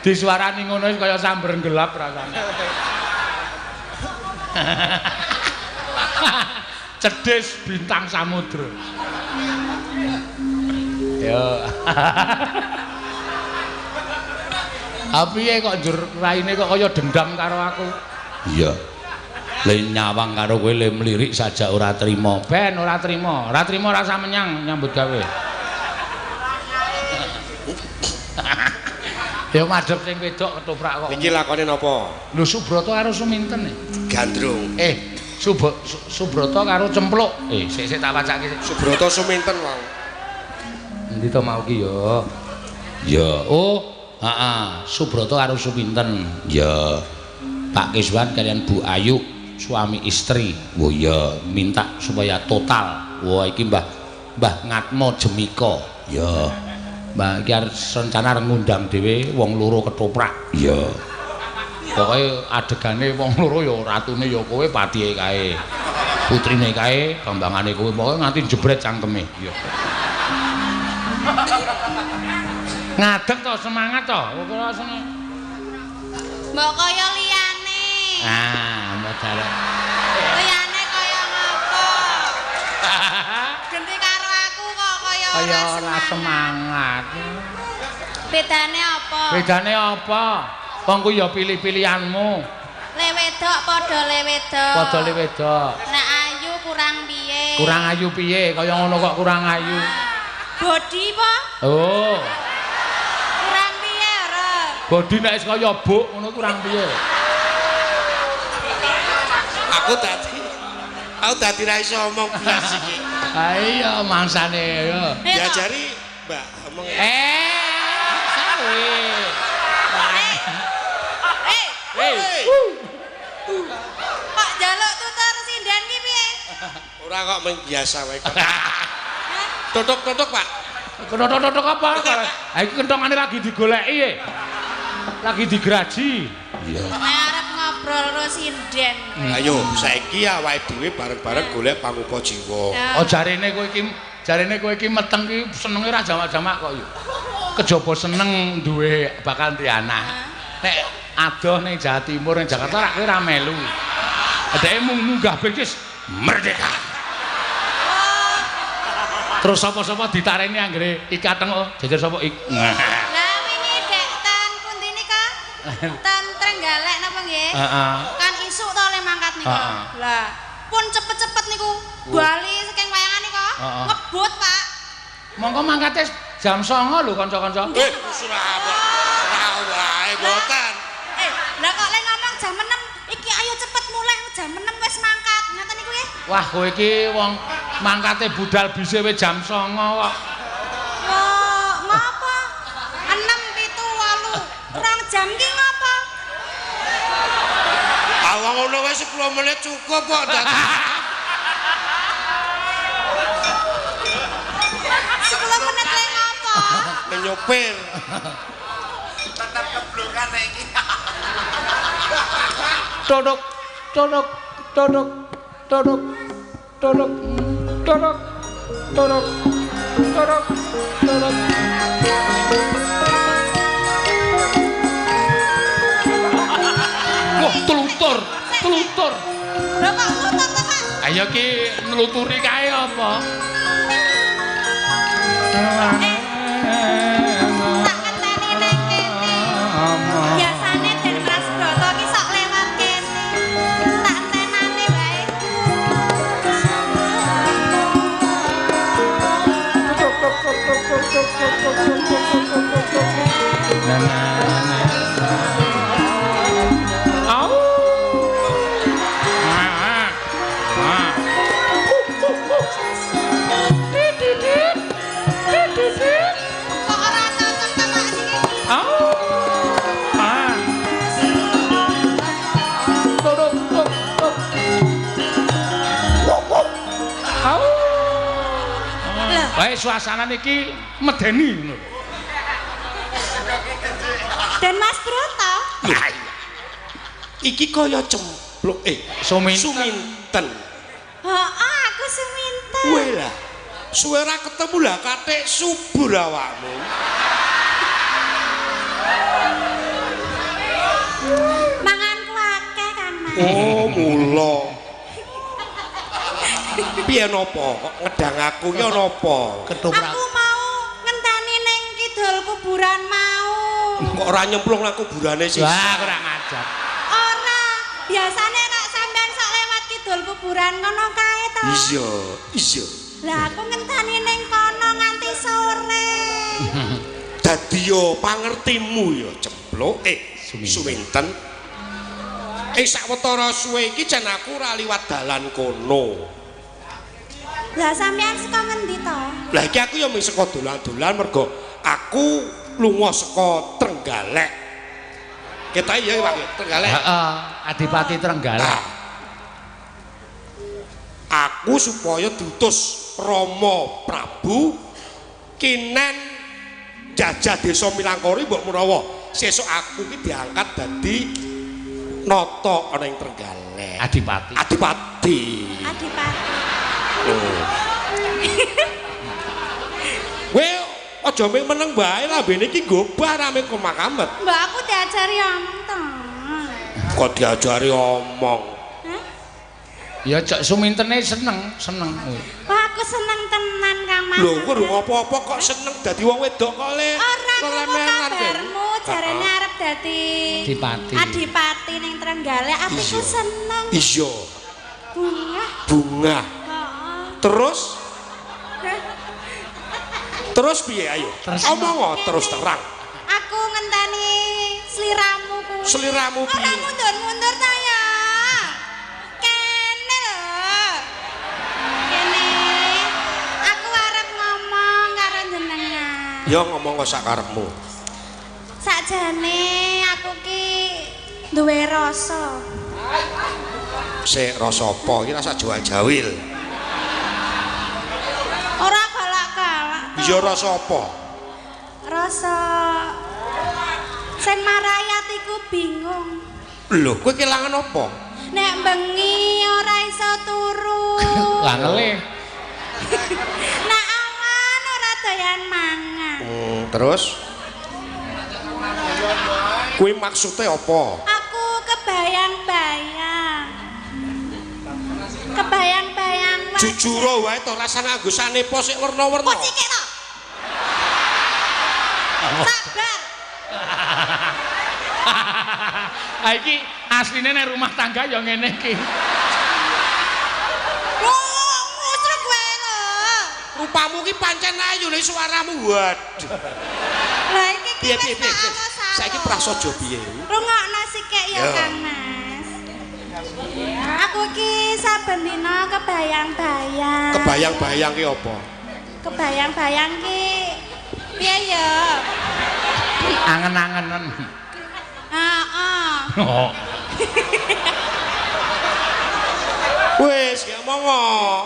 S1: disuarani ngono wis kaya samber gelap rasane. Cedhis bintang samudra. Yo. Ha piye kok njur raine kok kaya dendam karo aku? Iya. Le nyawang karo kowe le mlirik saja ora trima. Ben ora trima. Ora trima rasa menyang nyambut gawe. Ya madhep sing wedok ketoprak kok.
S3: Niki lakone napa?
S1: Lho Subrata karo Suminten e.
S3: Gandrung.
S1: Subrata karo Cempluk. Sik sik tak wacake sik.
S3: Subrata Suminten wau.
S1: Endi to mau ki ya? Ya. Oh, heeh, Subrata karo Suminten. Ya. Pak Kiswan kalian Bu Ayu suami istri. Oh iya, minta supaya total. Wah, iki Mbah Mbah Ngatmo Jemika. Ya. Mbah iki arep rencana arep ngundang dhewe wong loro ketoprak. Iya. Pokoke adegane wong loro ya ratune ya kowe, patihe kae. Putrine kae, bambangane kowe, pokoke nganti jebret cangkeme. Iya. Ngadeg to, semangat to. Ora seneng.
S6: Mbok kaya liyane.
S1: Ah, modal.
S6: Liyane kaya ngopo? Genti karo aku kok kaya
S1: ora semangat.
S6: Bedane apa?
S1: Bedane apa? Wong kuwi ya pilih-pilihanmu.
S6: Le wedok padha le wedok.
S1: Padha le wedok.
S6: Nek ayu kurang piye?
S1: Kurang ayu piye? Kaya ngono kok kurang ayu.
S6: Body po?
S1: Oh.
S6: Kurang piye ora?
S1: Body nek wis kaya buk ngono kurang piye?
S3: Aku dadi ra iso omong blas iki.
S1: Ha iya mangsane ya.
S3: Diajari Mbak omong.
S1: Sawe.
S6: Kok njaluk tutur sinden ki piye?
S3: Ora kok mung biasa wae kok. Tutuk-tutuk, Pak.
S1: Tutuk-tutuk apa? Ha iki kentongane lagi digoleki e. Lagi digraji. Iya.
S6: Nek arep ngobrol karo sinden.
S3: Ayo saiki awake dhewe bareng-bareng golek pangupa jiwa.
S1: Oh jarene kowe iki meteng ki senenge ra jamak-jamak kok yo. Kejaba seneng duwe bakal duwe anak. Nek adoh ning Jawa Timur ning Jakarta rak kowe ra melu. Dheke mung munggah bis merdeka. Terus sapa-sapa ditareni anggere ikateng oh jejer sapa ik.
S6: Lah wingi dek ten pundi nika? Ten Trenggalek napa nggih?
S1: Heeh.
S6: Kan isuk to le mangkat nika. Lah pun cepet-cepet niku bali saking wayangan nika. Ngebut, Pak.
S1: Monggo mangkate jam 09.00 lho kanca-kanca.
S3: Surabaya. Ora wae mboten.
S6: Lah kok le ngomong cepet mulih jam 6 wis mangkat. Ngoten niku nggih.
S1: Wah, kowe iki wong mangkate budal bise wis jam 09.00 kok.
S6: Wah, ngapa? 6 7 8 2 jam ki ngapa?
S3: Ah wong ngono wae 10 menit cukup kok. Dadi
S6: 10 menit le ngapa?
S3: Nyopir.
S7: Tetap keblokan nek iki.
S1: Todok, todok, todok, todok, todok, todok, todok, todok, todok. Wah, telutur, telutur.
S6: Lho kok nutur to, Pak?
S1: Ayo ki nluturi kae apa?
S6: Tak ngenteni ning kene. Biasane Den Mas Broto ki sok lewat kene. Tak entenane wae.
S1: Na na na. Au. Ah, ah.
S6: Kok ora cocok ta Pak niki?
S1: Au. Ah. Todok, tok, tok. Au.
S6: Lho.
S1: Wae suasana niki medeni ngono.
S6: Den Mas Broto.
S3: Lah iya. Iki kaya cempluk
S1: Suminten.
S3: Suminten.
S6: Heeh, aku suminten.
S3: Kowe lah. Suwe ora ketemu lah katik subur awakmu.
S6: Manganku akeh Kang Mas.
S3: Oh, mula. Piye napa kok ngedang aku ki ana apa?
S1: Ketoprak.
S6: Aku mau ngenteni ning kidul kuburan mau.
S3: Kok ora nyemplung nang kuburane sih?
S1: Wah, kurang ajar.
S6: Ora, biasane nek sampean sok lewat kidul kuburan kono kae to.
S3: Iya, iya.
S6: Lah aku ngenteni ning kono nganti sore.
S3: Dadi yo pangertimu yo cempluk Suminten. Sawetara suwe iki jan aku ora liwat dalan kono.
S6: Lah sampean saka ngendi to?
S3: Lah iki aku ya mung saka dolan-dolan mergo aku lunga saka Trenggalek. Kita iya Pak, Trenggalek.
S1: Heeh, Adipati Trenggalek.
S3: Nah, aku supaya diutus Rama Prabu kinen jajah desa Milangkori mbok menawa sesuk aku ki diangkat dadi nata ana ing Trenggalek.
S1: Adipati.
S3: Adipati.
S6: Adipati.
S3: Oh. Kowe aja mung meneng wae lambene iki gobah rame komakamet.
S6: Mbak aku diajari omong to.
S3: Kok diajari omong?
S6: Hah?
S1: Ya cok Sumintene seneng, seneng.
S6: Wah, aku seneng tenan Kang Mas.
S3: Lho, kowe rung apa-apa kok seneng dadi wong wedok kok le.
S6: Ora krungu kabarmu jarene arep dadi
S1: Adipati.
S6: Adipati ning Trenggalek, atiku seneng.
S3: Iya,
S6: Bungah.
S3: bungah.
S6: Heeh.
S3: Terus terus piye ayo?
S1: Terus.
S3: Omong terus terang.
S6: Aku ngenteni sliramu kuwi.
S3: Sliramu
S6: Ora
S3: piye?
S6: mundur-mundur ta ya. Kene lho. Kene. Aku arep ngomong karo jenengan.
S3: Ya ngomong kok sakarepmu.
S6: Sakjane aku ki duwe rasa.
S3: Sik rasa apa? Iki rasa jawil-jawil.
S6: Ora galak-galak. to.
S3: Iya rasa apa?
S6: Rasa sing marai atiku bingung.
S3: Lho, kowe kelangan apa?
S6: Nek bengi ora iso turu.
S1: Lah ngelih.
S6: Nek awan ora doyan mangan.
S3: Terus kuwi maksude apa?
S6: Aku kebayang-bayang. Kebayang-bayang wajah.
S3: Jujur wae to rasane nganggo sanepa sik werna-werna.
S6: Kok cikik to? Sabar.
S1: Ah iki asline nek rumah tangga ya ngene iki.
S6: Ngusruk kowe lho.
S3: Rupamu ki pancen ayu lho suaramu. Waduh.
S6: Lah iki ki
S3: Piye
S6: wis
S3: piye
S6: tak
S3: piye.
S6: alus-alus.
S3: Saiki prasaja piye?
S6: Rungokno sikik ya
S3: Ya.
S6: Kang Mas. Aku ki saben dina kebayang-bayang.
S3: Kebayang-bayang ki apa?
S6: Kebayang-bayang ki piye ya?
S1: Angen-angenen.
S6: Heeh.
S1: Oh.
S3: Wis, gak ngomong.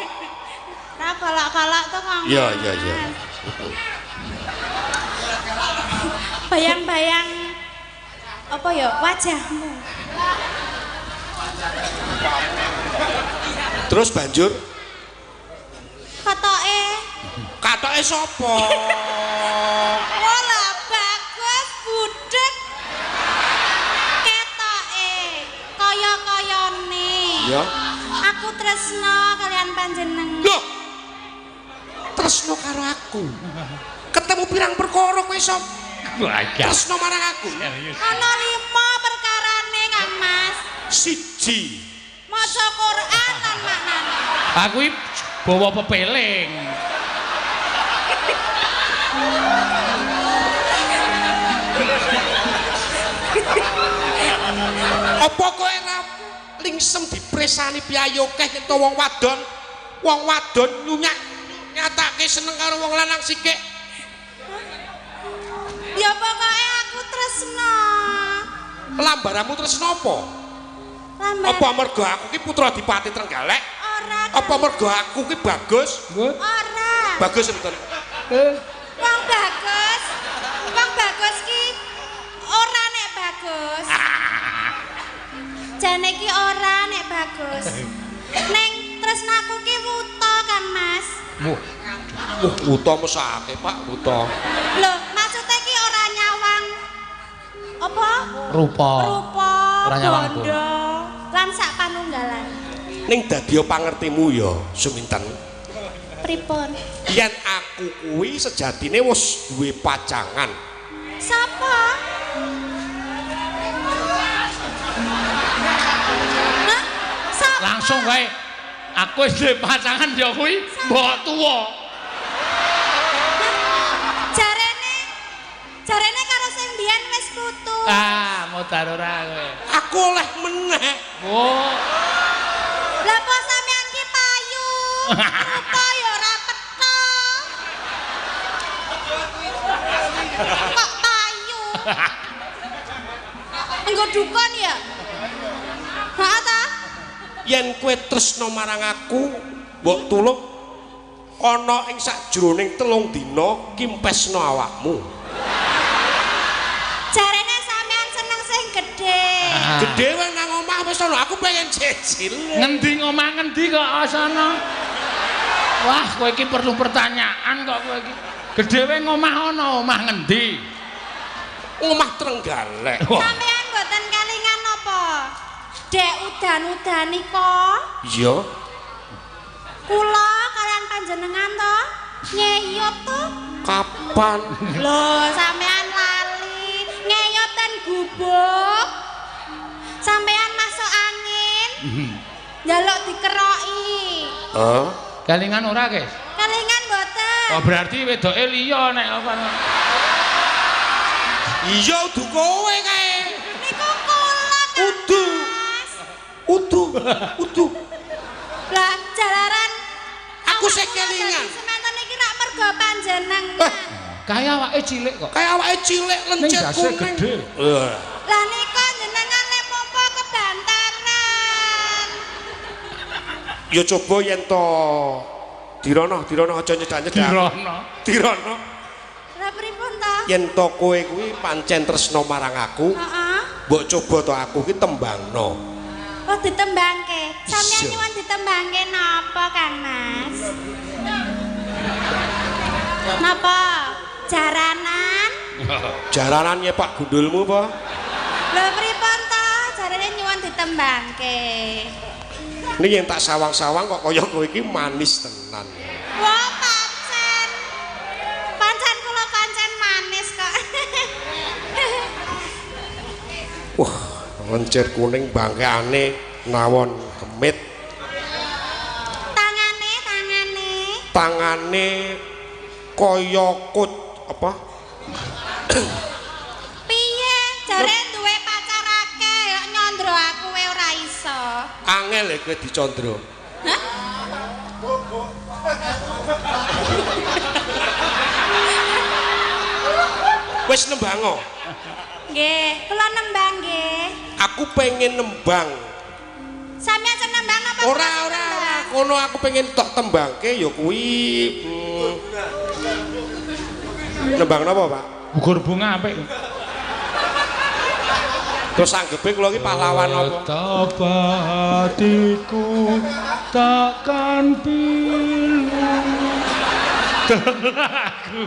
S6: Ra kolak-kolak tuh ngomong.
S3: Iya, iya, iya.
S6: Bayang-bayang apa ya wajahmu.
S3: Terus banjur
S6: Ketoke
S3: katoke sapa?
S6: Wala bagus budhek. Ketoke kaya-kayane.
S3: Ya.
S6: Aku tresno kalian panjenengan.
S3: Loh. Tresno karo aku. Ketemu pirang perkara kowe iso
S1: Wah, iya.
S3: tresno marang aku.
S1: Serius.
S6: Ana lima perkarane Kang Mas.
S3: Siji.
S6: Maca Quran lan maknane.
S1: Aku iki bawa pepeling.
S3: Apa kowe ora lingsem dipresani piyayi akeh yen to wong wadon? Wong wadon nyunyak nyatake seneng karo wong lanang sikik.
S6: Ya pokoke aku tresno.
S3: Lambaramu tresno apa?
S6: Lambar
S3: Apa mergo aku ki putra Adipati Trenggalek?
S6: ora.
S3: Apa mergo aku ki bagus?
S6: Ora.
S3: Bagus mboten?
S6: Wong bagus. Wong bagus ki ora nek bagus. Jane ki ora nek bagus. Neng tresnaku ki wuta kan Mas.
S1: Wah,
S3: Wah, wuta mesake, Pak, wuta.
S6: Lho, maksudnya ki ora nyawang apa?
S1: Rupa.
S6: Rupa,
S1: Ora nyawang
S6: bondo, lan sak panunggalan.
S3: Ning dadi pangertimu ya, Suminten.
S6: Pripun?
S3: Yen aku kuwi sejatine wis duwe pacangan.
S6: Sapa? Hah? Sapa?
S1: Langsung wae. Aku wis duwe pacangan ya kuwi mbok tuwa.
S6: Jarene jarene karo sing mbiyen wis putus.
S1: Ah, modar ora kowe.
S3: Aku oleh meneh.
S1: Oh,
S6: Lah apa sampean ki payu? Rupa ya ora petha. Kok payu? Engko dukun ya? Heeh ta?
S3: Yen kowe tresno marang aku, mbok tulung ana ing sakjroning 3 dina kimpesno awakmu.
S6: Jarene sampean seneng sing gedhe.
S1: Ah.
S3: Gedhe wae nang omah wis ana, aku pengen cecil.
S1: Ngendi ngomah ngendi kok asana? Wah, kowe iki perlu pertanyaan kok kowe iki. Gedhe wae ngomah ana, omah ngendi?
S3: Omah Trenggalek.
S1: Wah,
S6: Sampean mboten kalingan apa? Dek udan-udan nika
S3: Iya.
S6: kula kalian panjenengan to ngeyop to.
S3: Kapan?
S6: Lho, sampean lali ngeyop ten gubuk. Sampean masuk angin, njaluk dikeroki.
S3: Hah?
S1: Kalingan ora, Guys?
S6: Kalingan mboten.
S1: Oh, berarti wedoke liya nek apa.
S3: Iya udu kowe kae.
S6: Niku kula Kang
S3: Udu.
S6: Mas.
S3: Udu, udu.
S6: Lah jalaran
S3: Aku
S6: awak
S3: sing
S6: kula
S3: kelingan.
S6: dadi Semanten iki rak mergo panjenengan.
S3: Eh.
S1: Kaya awake cilik kok.
S3: Kayak awake cilik
S1: Ning
S3: lencir
S1: ndase
S3: kuning.
S1: gedhe.
S3: Eh.
S6: Lah nika jenengan le mompo kebantaran.
S3: Ya coba yen to Dirono, dirono aja nyedak-nyedak.
S1: Dirono.
S3: Dirono.
S6: Lah pripun to?
S3: Yen to kowe kuwi pancen tresno marang aku,
S6: Heeh.
S3: mbok coba to aku ki tembangno.
S6: Oh ditembangke. Sampeyan
S3: Iya.
S6: nyuwun ditembangke napa Kang Mas? Napa? Jaranan?
S3: Jaranan nyepak gundulmu apa?
S6: Lho pripun to? Jarane nyuwun ditembangke.
S3: Ini yang tak sawang-sawang kok kaya kowe iki manis tenan.
S6: Wah, pancen. Pancen kula pancen manis kok.
S3: Wah, lencir kuning bangkeane nawon kemit,
S6: Tangane, tangane.
S3: tangane kaya kut apa?
S6: Piye? Jare duwe pacar akeh, kok nyandra aku wae ora iso.
S3: Angel kowe dicandra.
S6: Hah?
S3: Wis nembango.
S6: Nggih, kula nembang nggih.
S3: Aku pengen nembang.
S6: Sampeyan sing nembang apa?
S3: Ora ora ora, kono aku pengen tok tembangke ya kuwi. Nembang napa, Pak?
S1: Gugur bunga apik.
S3: Terus anggepe kula iki pahlawan apa?
S1: Betapa hatiku takkan pilu. Aku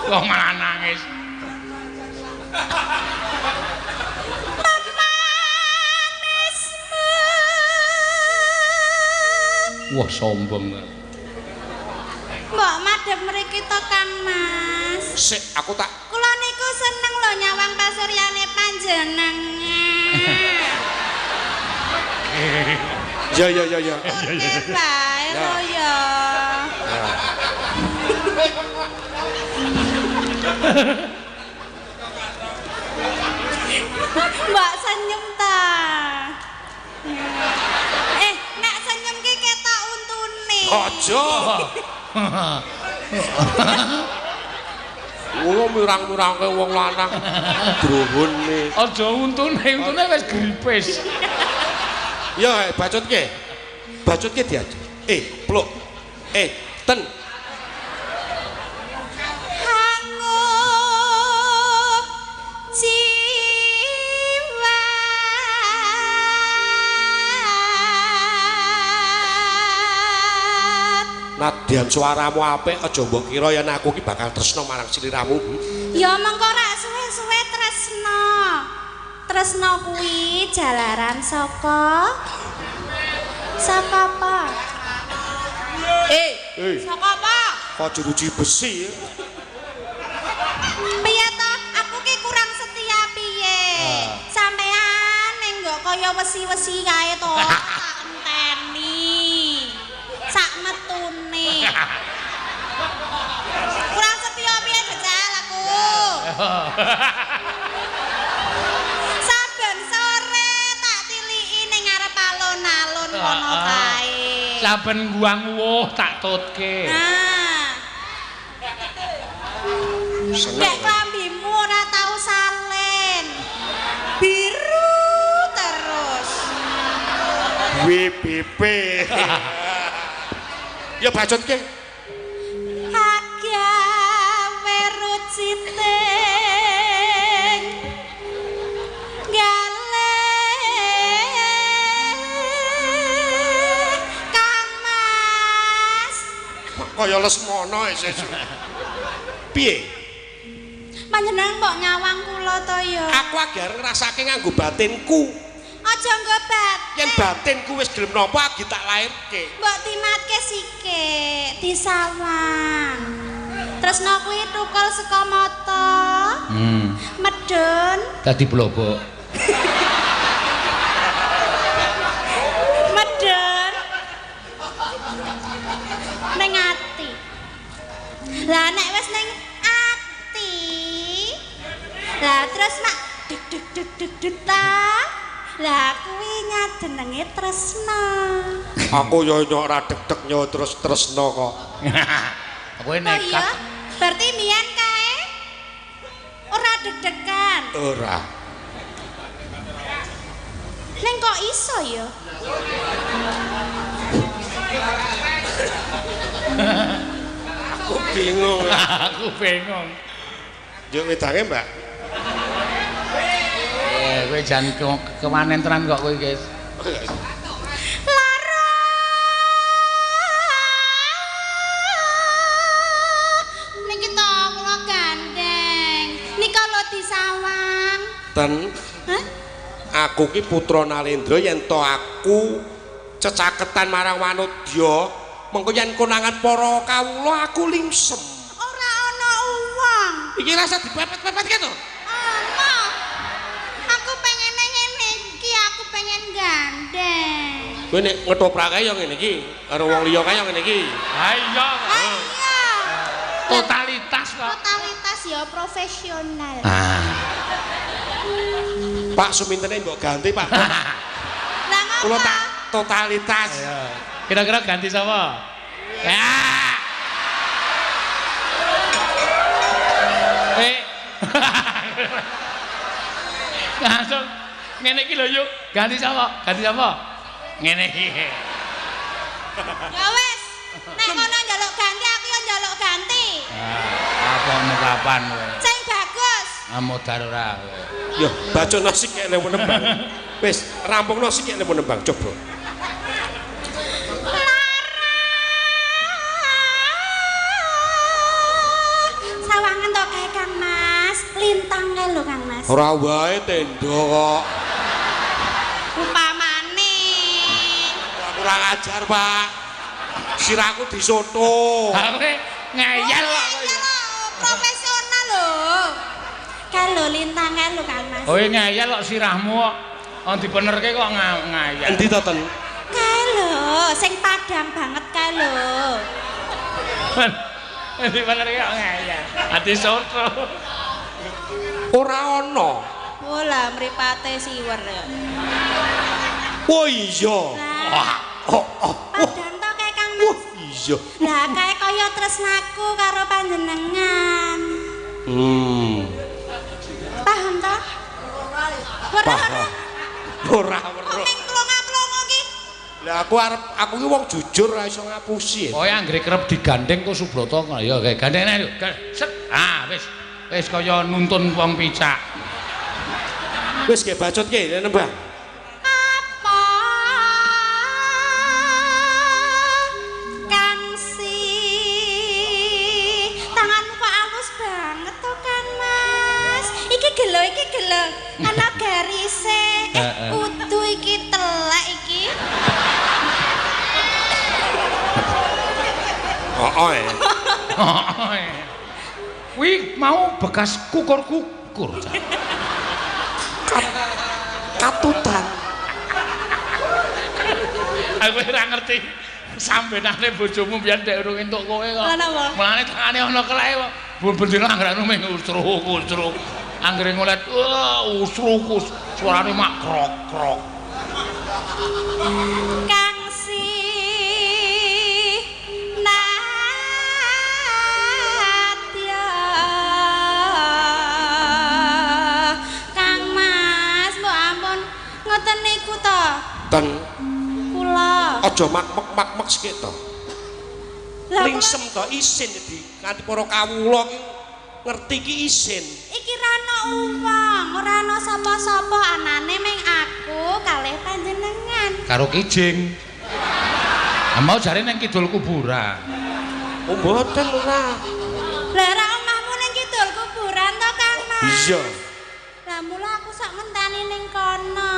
S1: kok malah nangis.
S6: Memanismu.
S1: Wah, sombong.
S6: Mbok madhep mriki to, Kang Mas.
S3: Sik, aku tak
S6: Kula niku seneng lho nyawang pasuryane panjenengan.
S3: Ya ya ya ya.
S6: Oke, bae lho ya. Mbak senyum ta. Nek senyum ki ketok untune.
S3: Aja. Wong mirang-mirangke wong lanang druhune.
S1: Aja untune, untune wis gripis.
S3: Ya, bacutke. Bacutke diajak. Pluk. Ten.
S6: Hangup jiwa.
S3: Nadyan suaramu apik aja mbok kira yen aku ki bakal tresna marang sliramu.
S6: Ya mengko rak suwe-suwe tresna. Tresna kuwi jalaran saka saka apa? Saka apa?
S3: Kok jeruji besi.
S6: Piye to? Aku ki kurang setia piye? Sampean ning nggo kaya wesi-wesi kae to, tak enteni. Sak metune. Kurang setia piye jajal aku? Saben sore tak tiliki ning ngarep alun-alun kono kae.
S1: Saben guang wuh tak tutke.
S6: Nah.
S3: Seneng.
S6: Nek klambimu ora tau salen. Biru terus.
S3: WBP. Ya bacutke.
S6: Agawe ruciting gale Kang Mas.
S3: Kaya Lesmana isih. Piye?
S6: Panjenengan mbok nyawang kula to ya.
S3: Aku agar ngrasake nganggo batinku.
S6: Aja nggo batin.
S3: Yen batinku wis gelem napa agi tak lairke.
S6: Mbok timatke sikik, disawang. Tresna kuwi tukul saka mata. Medun,
S1: Dadi blobok.
S6: medun. Ning ati. Lah nek wis ning ati, lah terus mak deg deg deg deg deg ta. Lah kuwi nyajenenge tresna.
S3: Aku yo nyok ora deg-deg nyo terus tresna kok.
S1: Kowe
S6: Oh iya,
S1: nekat.
S6: berarti mbiyen kae ora deg-degan.
S3: Ora.
S6: Ning kok iso ya?
S3: Aku bingung.
S1: Aku bingung.
S3: Yo wedange, Mbak.
S1: Kowe jan kewanen tenan kok kowe, Guys.
S6: Lara. Niki to kula gandeng. Nika lho disawang.
S3: Ten,
S6: Hah?
S3: aku ki putra Nalendra yen to aku cecaketan marang Wanodya, mengko yen konangan para kawula aku lingsem.
S6: Ora ana uwong.
S3: Iki rasa dipepet-pepetke to.
S6: Ana. Aku pengene ngene iki, aku pengen gandeng.
S3: Kowe nek ngetoprake ya ngene iki, karo wong liya kae ya ngene iki.
S1: Ha iya.
S6: Iya.
S1: Totalitas kok.
S6: Totalitas ya profesional.
S1: Ah.
S3: Pak sumintene mbok ganti, Pak.
S6: Lah
S3: Kula tak totalitas.
S1: Kira-kira ganti sapa? Ya. Eh. Langsung ngene iki lho yuk, ganti sapa? Ganti sapa? Ngene iki.
S6: Ya wis, nek kono njaluk ganti aku ya njaluk ganti.
S1: Ah, apa kapan kowe?
S6: Sing bagus.
S1: Amodar ora kowe.
S3: Yo, bacana sik nek nembang. Wis, rampungno sik nek nembang coba.
S6: Lara. Sawangan to kae Kang Mas, lintang kae lho Kang Mas.
S3: Ora wae tenda kok.
S6: Upamane.
S3: Kurang ajar, Pak. Sirahku disoto.
S1: Ha kowe ngeyel kok kowe.
S6: Profesional lho. Kae lho lintang kae lho Kang Mas.
S1: Kowe ngeyel kok sirahmu kok. Oh dibenerke kok ngeyel.
S3: Endi to, Ten?
S6: Kae lho, sing padang banget kae lho.
S1: Dibenerke kok ngeyel. Ati soto.
S3: Ora ana.
S6: Oh lah mripate siwer ya.
S3: Oh iya.
S6: Lah,
S3: Oh, oh.
S6: padang to kae Kang
S3: Wah,
S6: Mas.
S3: iya.
S6: Lah kae kaya tresnaku karo panjenengan. Paham ta? Ora ora.
S3: Paham. Ora
S6: Kok
S3: weruh.
S6: ming plonga-plongo ki?
S3: Lah aku arep aku ki wong jujur ora iso ngapusi.
S1: Pokoke anggere kerep digandeng kok Subrata ngono ya kae gandengane lho. Set. Ah wis. Wis kaya nuntun wong picak.
S3: Wis ge bacot ki nembang.
S6: Apa Kang si tanganmu kok alus banget to Kang Mas. Iki gelo iki gelo. Ana garise. Udu iki telek iki.
S3: Heeh.
S1: Wih, mau bekas kukur-kukur.
S3: Katutan.
S1: Aku ora ngerti sambenane bojomu biyen ndek urung entuk kowe kok.
S6: Lah napa?
S1: Mulane tangane ana keleke kok. Bendina anggrane mung usruk-usruk. Anggere ngolet, wah usruk suarane mak krok-krok.
S6: Kang si Natya Kang Mas, mbok ampun ngoten niku to.
S3: Ten
S6: Kula.
S3: aja mak-mek-mak-mek sik to.
S6: Lah kula
S3: Lingsem to isin di nganti para kawula ki ngerti ki isin.
S6: iki ra ono wong, ora ono sapa-sapa anane ming aku kalih panjenengan.
S1: Karo kijing. Ah mau jare nang kidul kuburan.
S3: Oh mboten ora.
S6: Lah ra omahmu ning kidul kuburan to Kang Mas?
S3: Iya.
S6: Lah mula aku sok ngenteni ning kono.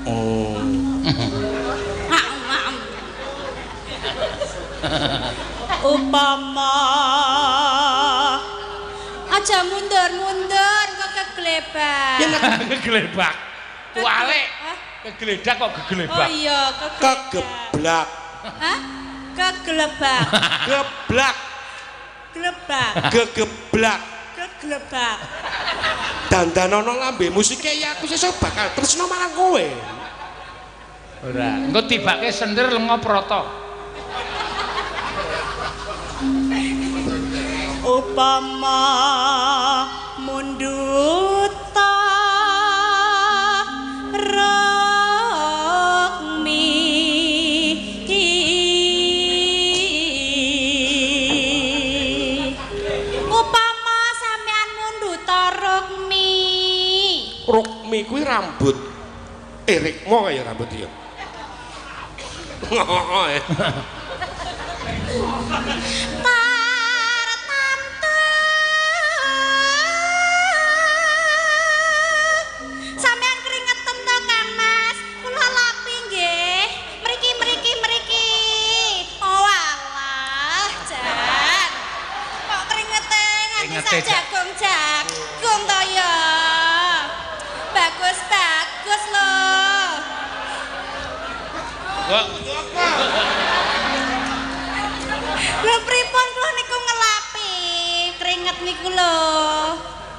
S3: Oh.
S6: Maem. Upama aja mundur-mundur kok keglebak.
S3: Ya nek
S1: Keglebak. Kualik.
S6: Hah?
S1: Kegledak kok
S6: Oh
S1: keglebak.
S6: iya, keglebak.
S3: kegeblak.
S6: Hah? Keglebak.
S3: Geblak,
S6: Glebak.
S3: gegeblak.
S6: Keglebak.
S3: Dandanono lambemu sike ya aku sesuk bakal tresno marang kowe.
S1: Ora. Engko tibake sendir lenga prata.
S6: Upama munduta rukmi upama sampean munduta rukmi.
S3: Rukmi kuwi rambut. Eh rikmo kaya rambut ya. Heeh.
S6: Tartamtu sampean keringetan to Kang Mas, kula lapi nggih. Mriki mriki mriki. Oh alah jan. Kok keringete nganti
S1: Keringete,
S6: sak
S1: Jan.
S6: jagung-jagung to ya. Bagus-bagus lho.
S1: Kok
S6: Lho pripun kula niku ngelapi keringet niku lho.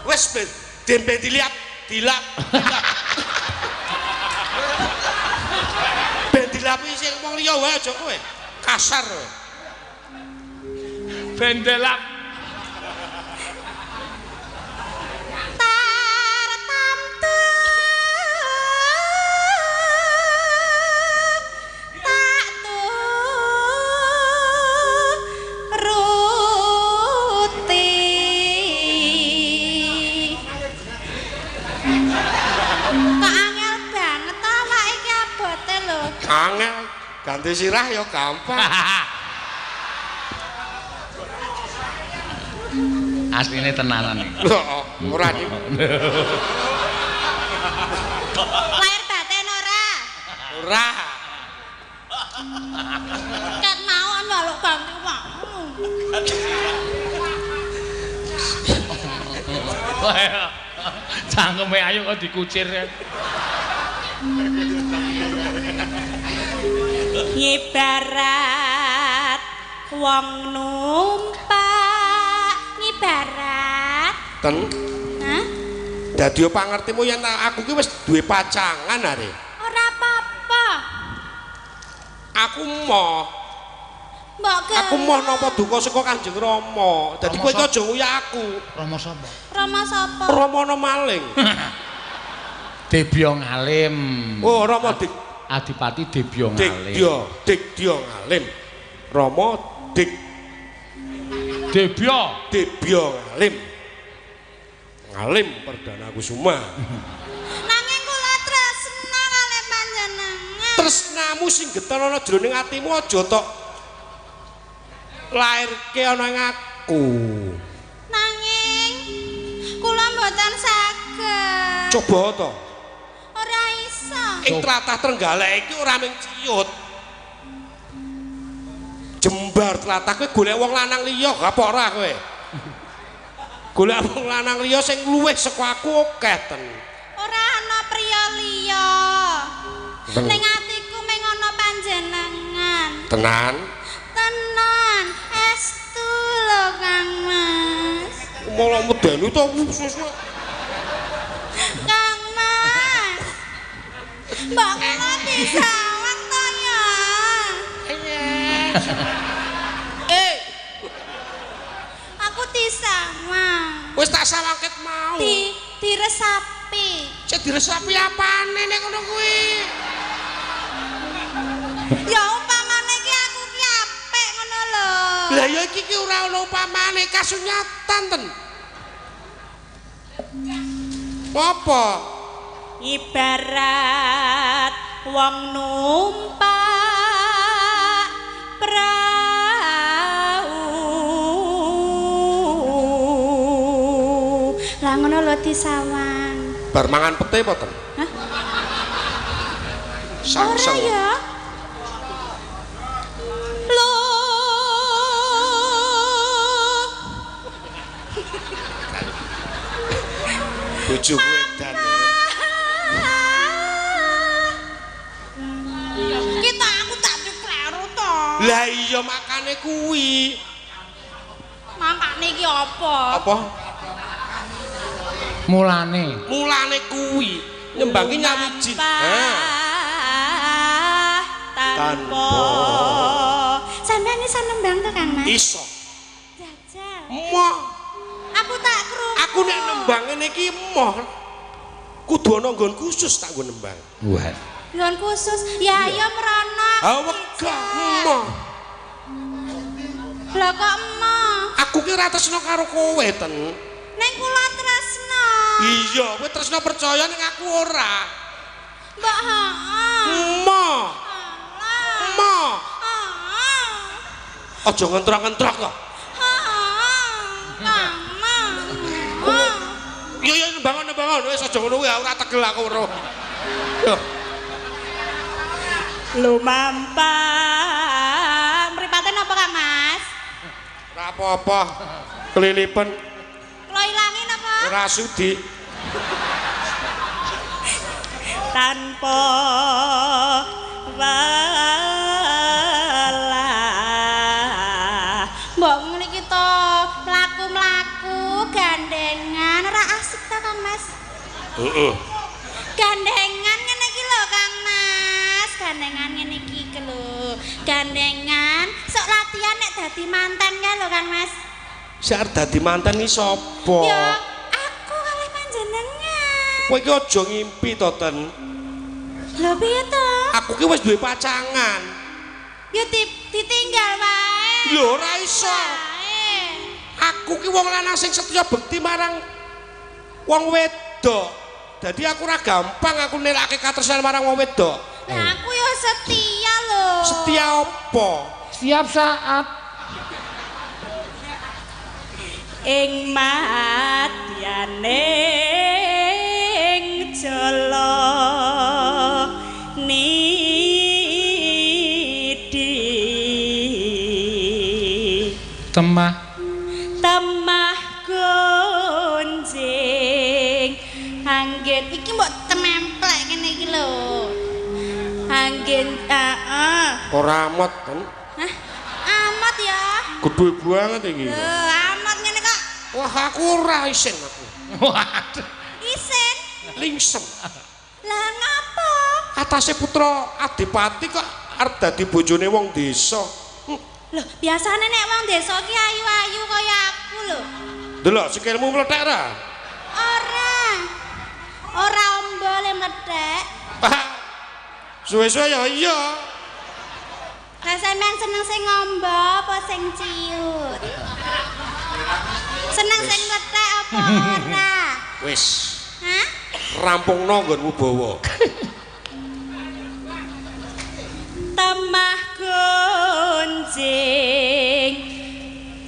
S3: Wis ben dembe diliap, dilap. Dilap. Diapi sing wong liya wae aja kowe. Kasar kowe.
S1: Bendelak.
S6: Tartamtu tak turuti. Kok angel banget to awak iki abote lho.
S3: Angel ganti sirah ya gampang.
S1: Asline tenanan iki.
S3: Lho, ora iki.
S6: Lahir batin ora?
S3: Ora.
S6: Ket mau njaluk ganti wau.
S1: Cangkeme ayu kok dikucir.
S6: Ngibarat wong numpak ngibarat.
S3: Ten,
S6: Hah?
S3: dadi pangertimu yen aku ki wis duwe pacangan are.
S6: Ora apa-apa.
S3: Aku moh,
S6: Mbok
S3: aku moh nampa duka saka Kanjeng Rama. Dadi kowe iki aja nguyak aku.
S1: Rama sapa?
S6: Rama sapa?
S3: Rama ana maling.
S1: Debya Ngalim.
S3: Oh, Rama Dik
S1: Adipati Debya Ngalim.
S3: Dikdya, Dikdya Ngalim. Rama Dik
S1: Debya.
S3: Debya Ngalim. Ngalim Perdana Kusuma.
S6: Nanging kula tresna kalih panjenengan.
S3: Tresnamu sing geton ana jroning atimu aja tok lairke ana ing aku.
S6: Nanging kula mboten saged.
S3: Coba to.
S6: Ora iso.
S3: Ing tlatah Trenggalek iki ora mung ciut. Jembar tlatah kowe golek wong lanang liya gak apa ora kowe? Golek wong lanang liya sing luwih saka aku akeh ten.
S6: Ora ana priya liya. Ning atiku mung ana panjenengan.
S3: Tenan.
S6: Tenan, estu lho Kang Mas.
S3: Malah medeni to sesuk.
S6: Kang Mas. Mbok kula disawang to ya.
S3: Eh,
S6: Aku disawang.
S3: wis tak sawangket mau.
S6: Di diresapi.
S3: Sing diresapi apane nek ngono kuwi?
S6: Ya umpamane iki aku ki apik ngono lho.
S3: Lah ya iki ki ora ana upamane kasunyatan ten. Apa?
S6: Ibarat wong numpak prau. Lah ngono lho disawang.
S3: Bar mangan pete apa ten?
S6: Hah? Ora
S3: Sangseng.
S6: ya. Lho.
S3: Bojoku edan.
S2: Kita aku tak dikleru to.
S3: Lah iya makane kuwi.
S6: Mangkane iki apa?
S3: Apa?
S1: Mulane
S3: Mulane kuwi nyembangi nyawiji. Ha.
S6: Tanpa. Sampeyan iso nembang to Kang Mas?
S3: Iso.
S6: Jajal.
S3: Moh,
S6: Aku tak krungu.
S3: aku nek nembang ngene iki moh. Kudu ana nggon khusus tak nggo nembang.
S1: Wah.
S6: Nggon khusus. Ya ayo mrono.
S3: Ha wegah moh.
S6: Lah kok emoh?
S3: Aku ki ora tresno karo kowe ten.
S6: Ning kula tresno.
S3: Iya, kowe tresno percaya ning aku ora.
S6: Mbok heeh.
S3: Moh,
S6: Alah.
S3: moh.
S6: Heeh.
S3: Aja ngentrok-ngentrok kok.
S6: Heeh. Kang Mas. Heeh.
S3: Iya iya nembang nembang wis aja ngono kuwi ora tegel aku weruh. Yo,
S6: Lumampah. Mripate napa Kang Mas?
S3: ora apa-apa. Kelilipen
S6: Kula ilangi napa?
S3: ora sudi.
S6: Tanpa welah. Mbok ngriki to mlaku-mlaku gandengan ora asik to Kang Mas?
S3: Heeh.
S6: Gandengan ngene iki lho Kang Mas, gandengan ngene iki iki lho. Gandengan, sok latihan nek dadi manten kae lho Kang Mas.
S3: Sing arep dadi manten iki sapa?
S6: Ya aku kalih panjenengan.
S3: Kowe iki aja ngimpi to, Ten.
S6: Lho piye to?
S3: Aku ki wis duwe pacangan.
S6: Ya ditinggal wae.
S3: Lho ora iso.
S6: Wae.
S3: Aku ki wong lanang sing setya bekti marang wong wedok. Dadi aku ora gampang aku nelake katresnan marang wong wedok.
S6: Lah aku ya setia lho.
S3: Setia apa?
S1: Setiap saat.
S6: Ing madyaning jala nidi
S1: Temah
S6: temah gonjing anggen iki mbok tememplek ngene iki lho anggen heeh.
S3: Ora amot, Ten.
S6: Hah? Amat ya.
S3: Gedhe banget iki.
S6: Lho amat ngene kok.
S3: Wah, aku ora isin aku.
S1: Waduh.
S6: Isin.
S3: Lingsem.
S6: Lah ngapa?
S3: Atase putra adipati kok arep dadi bojone wong desa.
S6: Loh, biasane nek wong desa ki ayu-ayu kaya aku lho.
S3: Delok sikilmu mlethek ra?
S6: Ora. Ora ombo le mlethek.
S3: Suwe-suwe ya iya.
S6: Lah sampean seneng sing ngombo apa sing ciut? Seneng sing mlethek apa ora?
S3: Wis,
S6: Hah?
S3: rampungno nggonmu bawa.
S6: Temah gonjing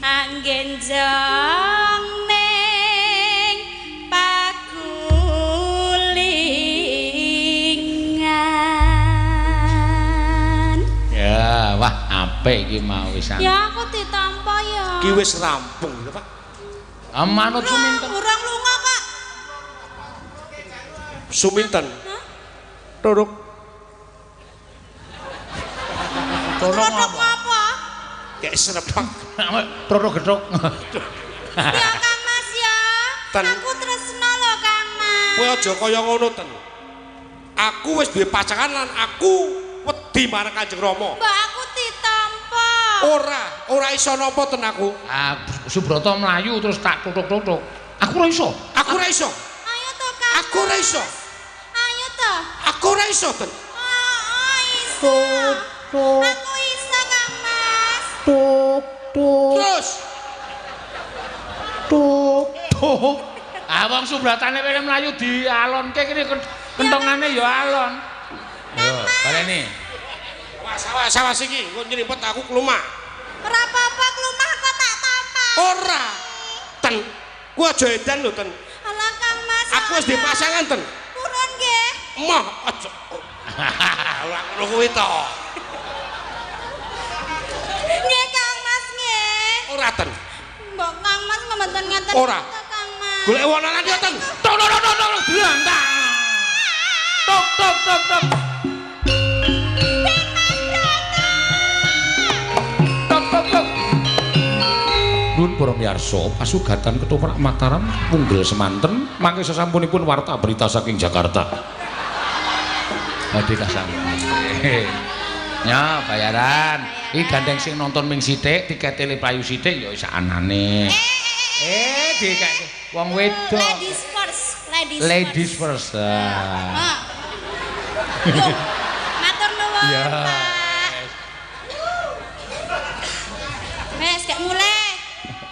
S6: anggen jong ning pagulingan.
S1: Ya, wah apik iki mau wisan.
S6: Ya aku ditampa ya.
S3: Ki wis rampung lho, Pak.
S1: Ah, manut Suminten.
S6: Urung lunga kok.
S3: Suminten.
S6: Hah?
S3: Turuk.
S1: Turuk
S6: Turuk
S1: apa?
S6: apa?
S3: Kayak srepak.
S1: Turuk gethuk.
S6: Ya Kang Mas ya.
S3: Ten.
S6: Aku tresno lho Kang Mas.
S3: Kowe aja kaya ngono, Ten. Aku wis duwe pacangan lan aku wedi marang Kanjeng Rama.
S6: Mbak aku ditampa.
S3: Ora, ora iso napa ten aku.
S1: Ah, Subrata mlayu terus tak tutuk-tutuk. Aku ora iso.
S3: Aku ora iso.
S6: Ayo to Kang.
S3: Aku ora iso.
S6: Ayo to.
S3: Aku ora iso, Ten.
S6: Oh, iso. Aku iso Kang Mas.
S1: Tuk tuk
S3: Terus
S1: tuk tuk. Ah wong Subratane wene mlayu dialonke kene kentongane ya alon. Yo, baleni.
S3: Awas, awas, awas iki, engko nyrimpet aku klumak.
S6: Ora apa-apa klumah kok tak tampa.
S3: Ora. Ten, ku aja edan lho, Ten.
S6: Alah Kang Mas.
S3: Aku wis duwe pasangan, Ten.
S6: Purun nggih.
S3: Moh, aja. Ora ngono kuwi to.
S6: Nggih Kang Mas nggih.
S3: Ora, Ten.
S6: Mbok Kang Mas mboten ngeten
S3: Ora.
S6: to Kang Mas.
S3: Golek wong lanang ya, Ten.
S1: Tok tok tok tok blantak. Tok tok tok tok. Tok tok tok. Nuwun para miyarsa, pasugatan ketoprak Mataram punggel semanten mangke sasampunipun warta berita saking Jakarta. Badhe kasampun. Ya, bayaran. Iki gandeng sing nonton ming sithik, tikete le payu sithik ya wis anane. Dikek wong wedok.
S6: Ladies first, ladies,
S1: Ladies first. Ah.
S6: Ah. Yo, matur nuwun,
S1: Ya.
S6: Pak. Wes, gak mulai.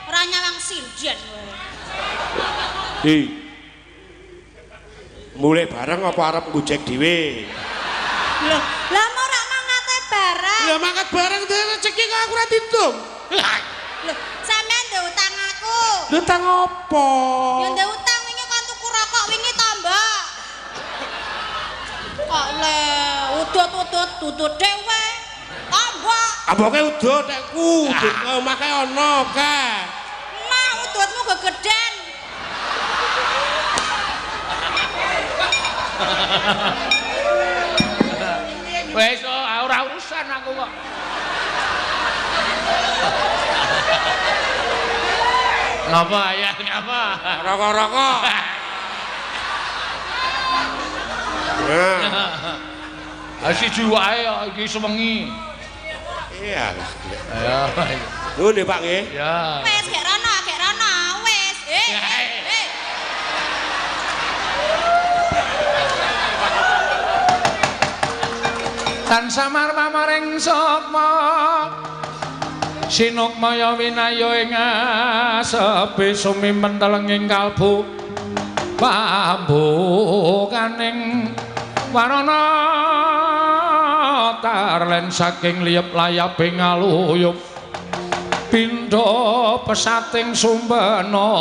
S6: Ora nyawang sinden kowe.
S3: Hi. Mulai bareng apa arep ngojek dhewe?
S6: Loh, lah mau ora mangate bareng.
S3: Lah mangkat bareng dhewe rezeki kok aku ora ditung.
S6: Loh, sampean ndek utang aku.
S3: Lho utang apa?
S6: Ya ndek utang wingi kon tuku rokok wingi to, Mbak. Kok le udut-udut udut dhewe. Tombok.
S3: Amboke udut tekku, udut omah kae ana kae.
S6: Mah udutmu gegeden.
S1: Wes ora urusan aku kok. Ngapa ya ngapa?
S3: Rokok-rokok. Nah.
S1: Ha siji wae kok iki sewengi.
S3: Iya.
S1: Ayo.
S3: Nuwun nggih Pak nggih.
S1: Ya.
S6: Wis gek rono, gek rono, wis. Eh, eh, eh.
S1: Tan samar pamaring sukma sinukmaya winaya ing asepi sumimen telenging kalbu pambukaning warana tarlen saking liyep layaping aluyup pindha pesating sumbena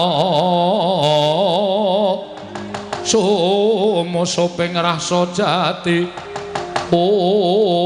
S1: sumusuping rasa jati. Oh.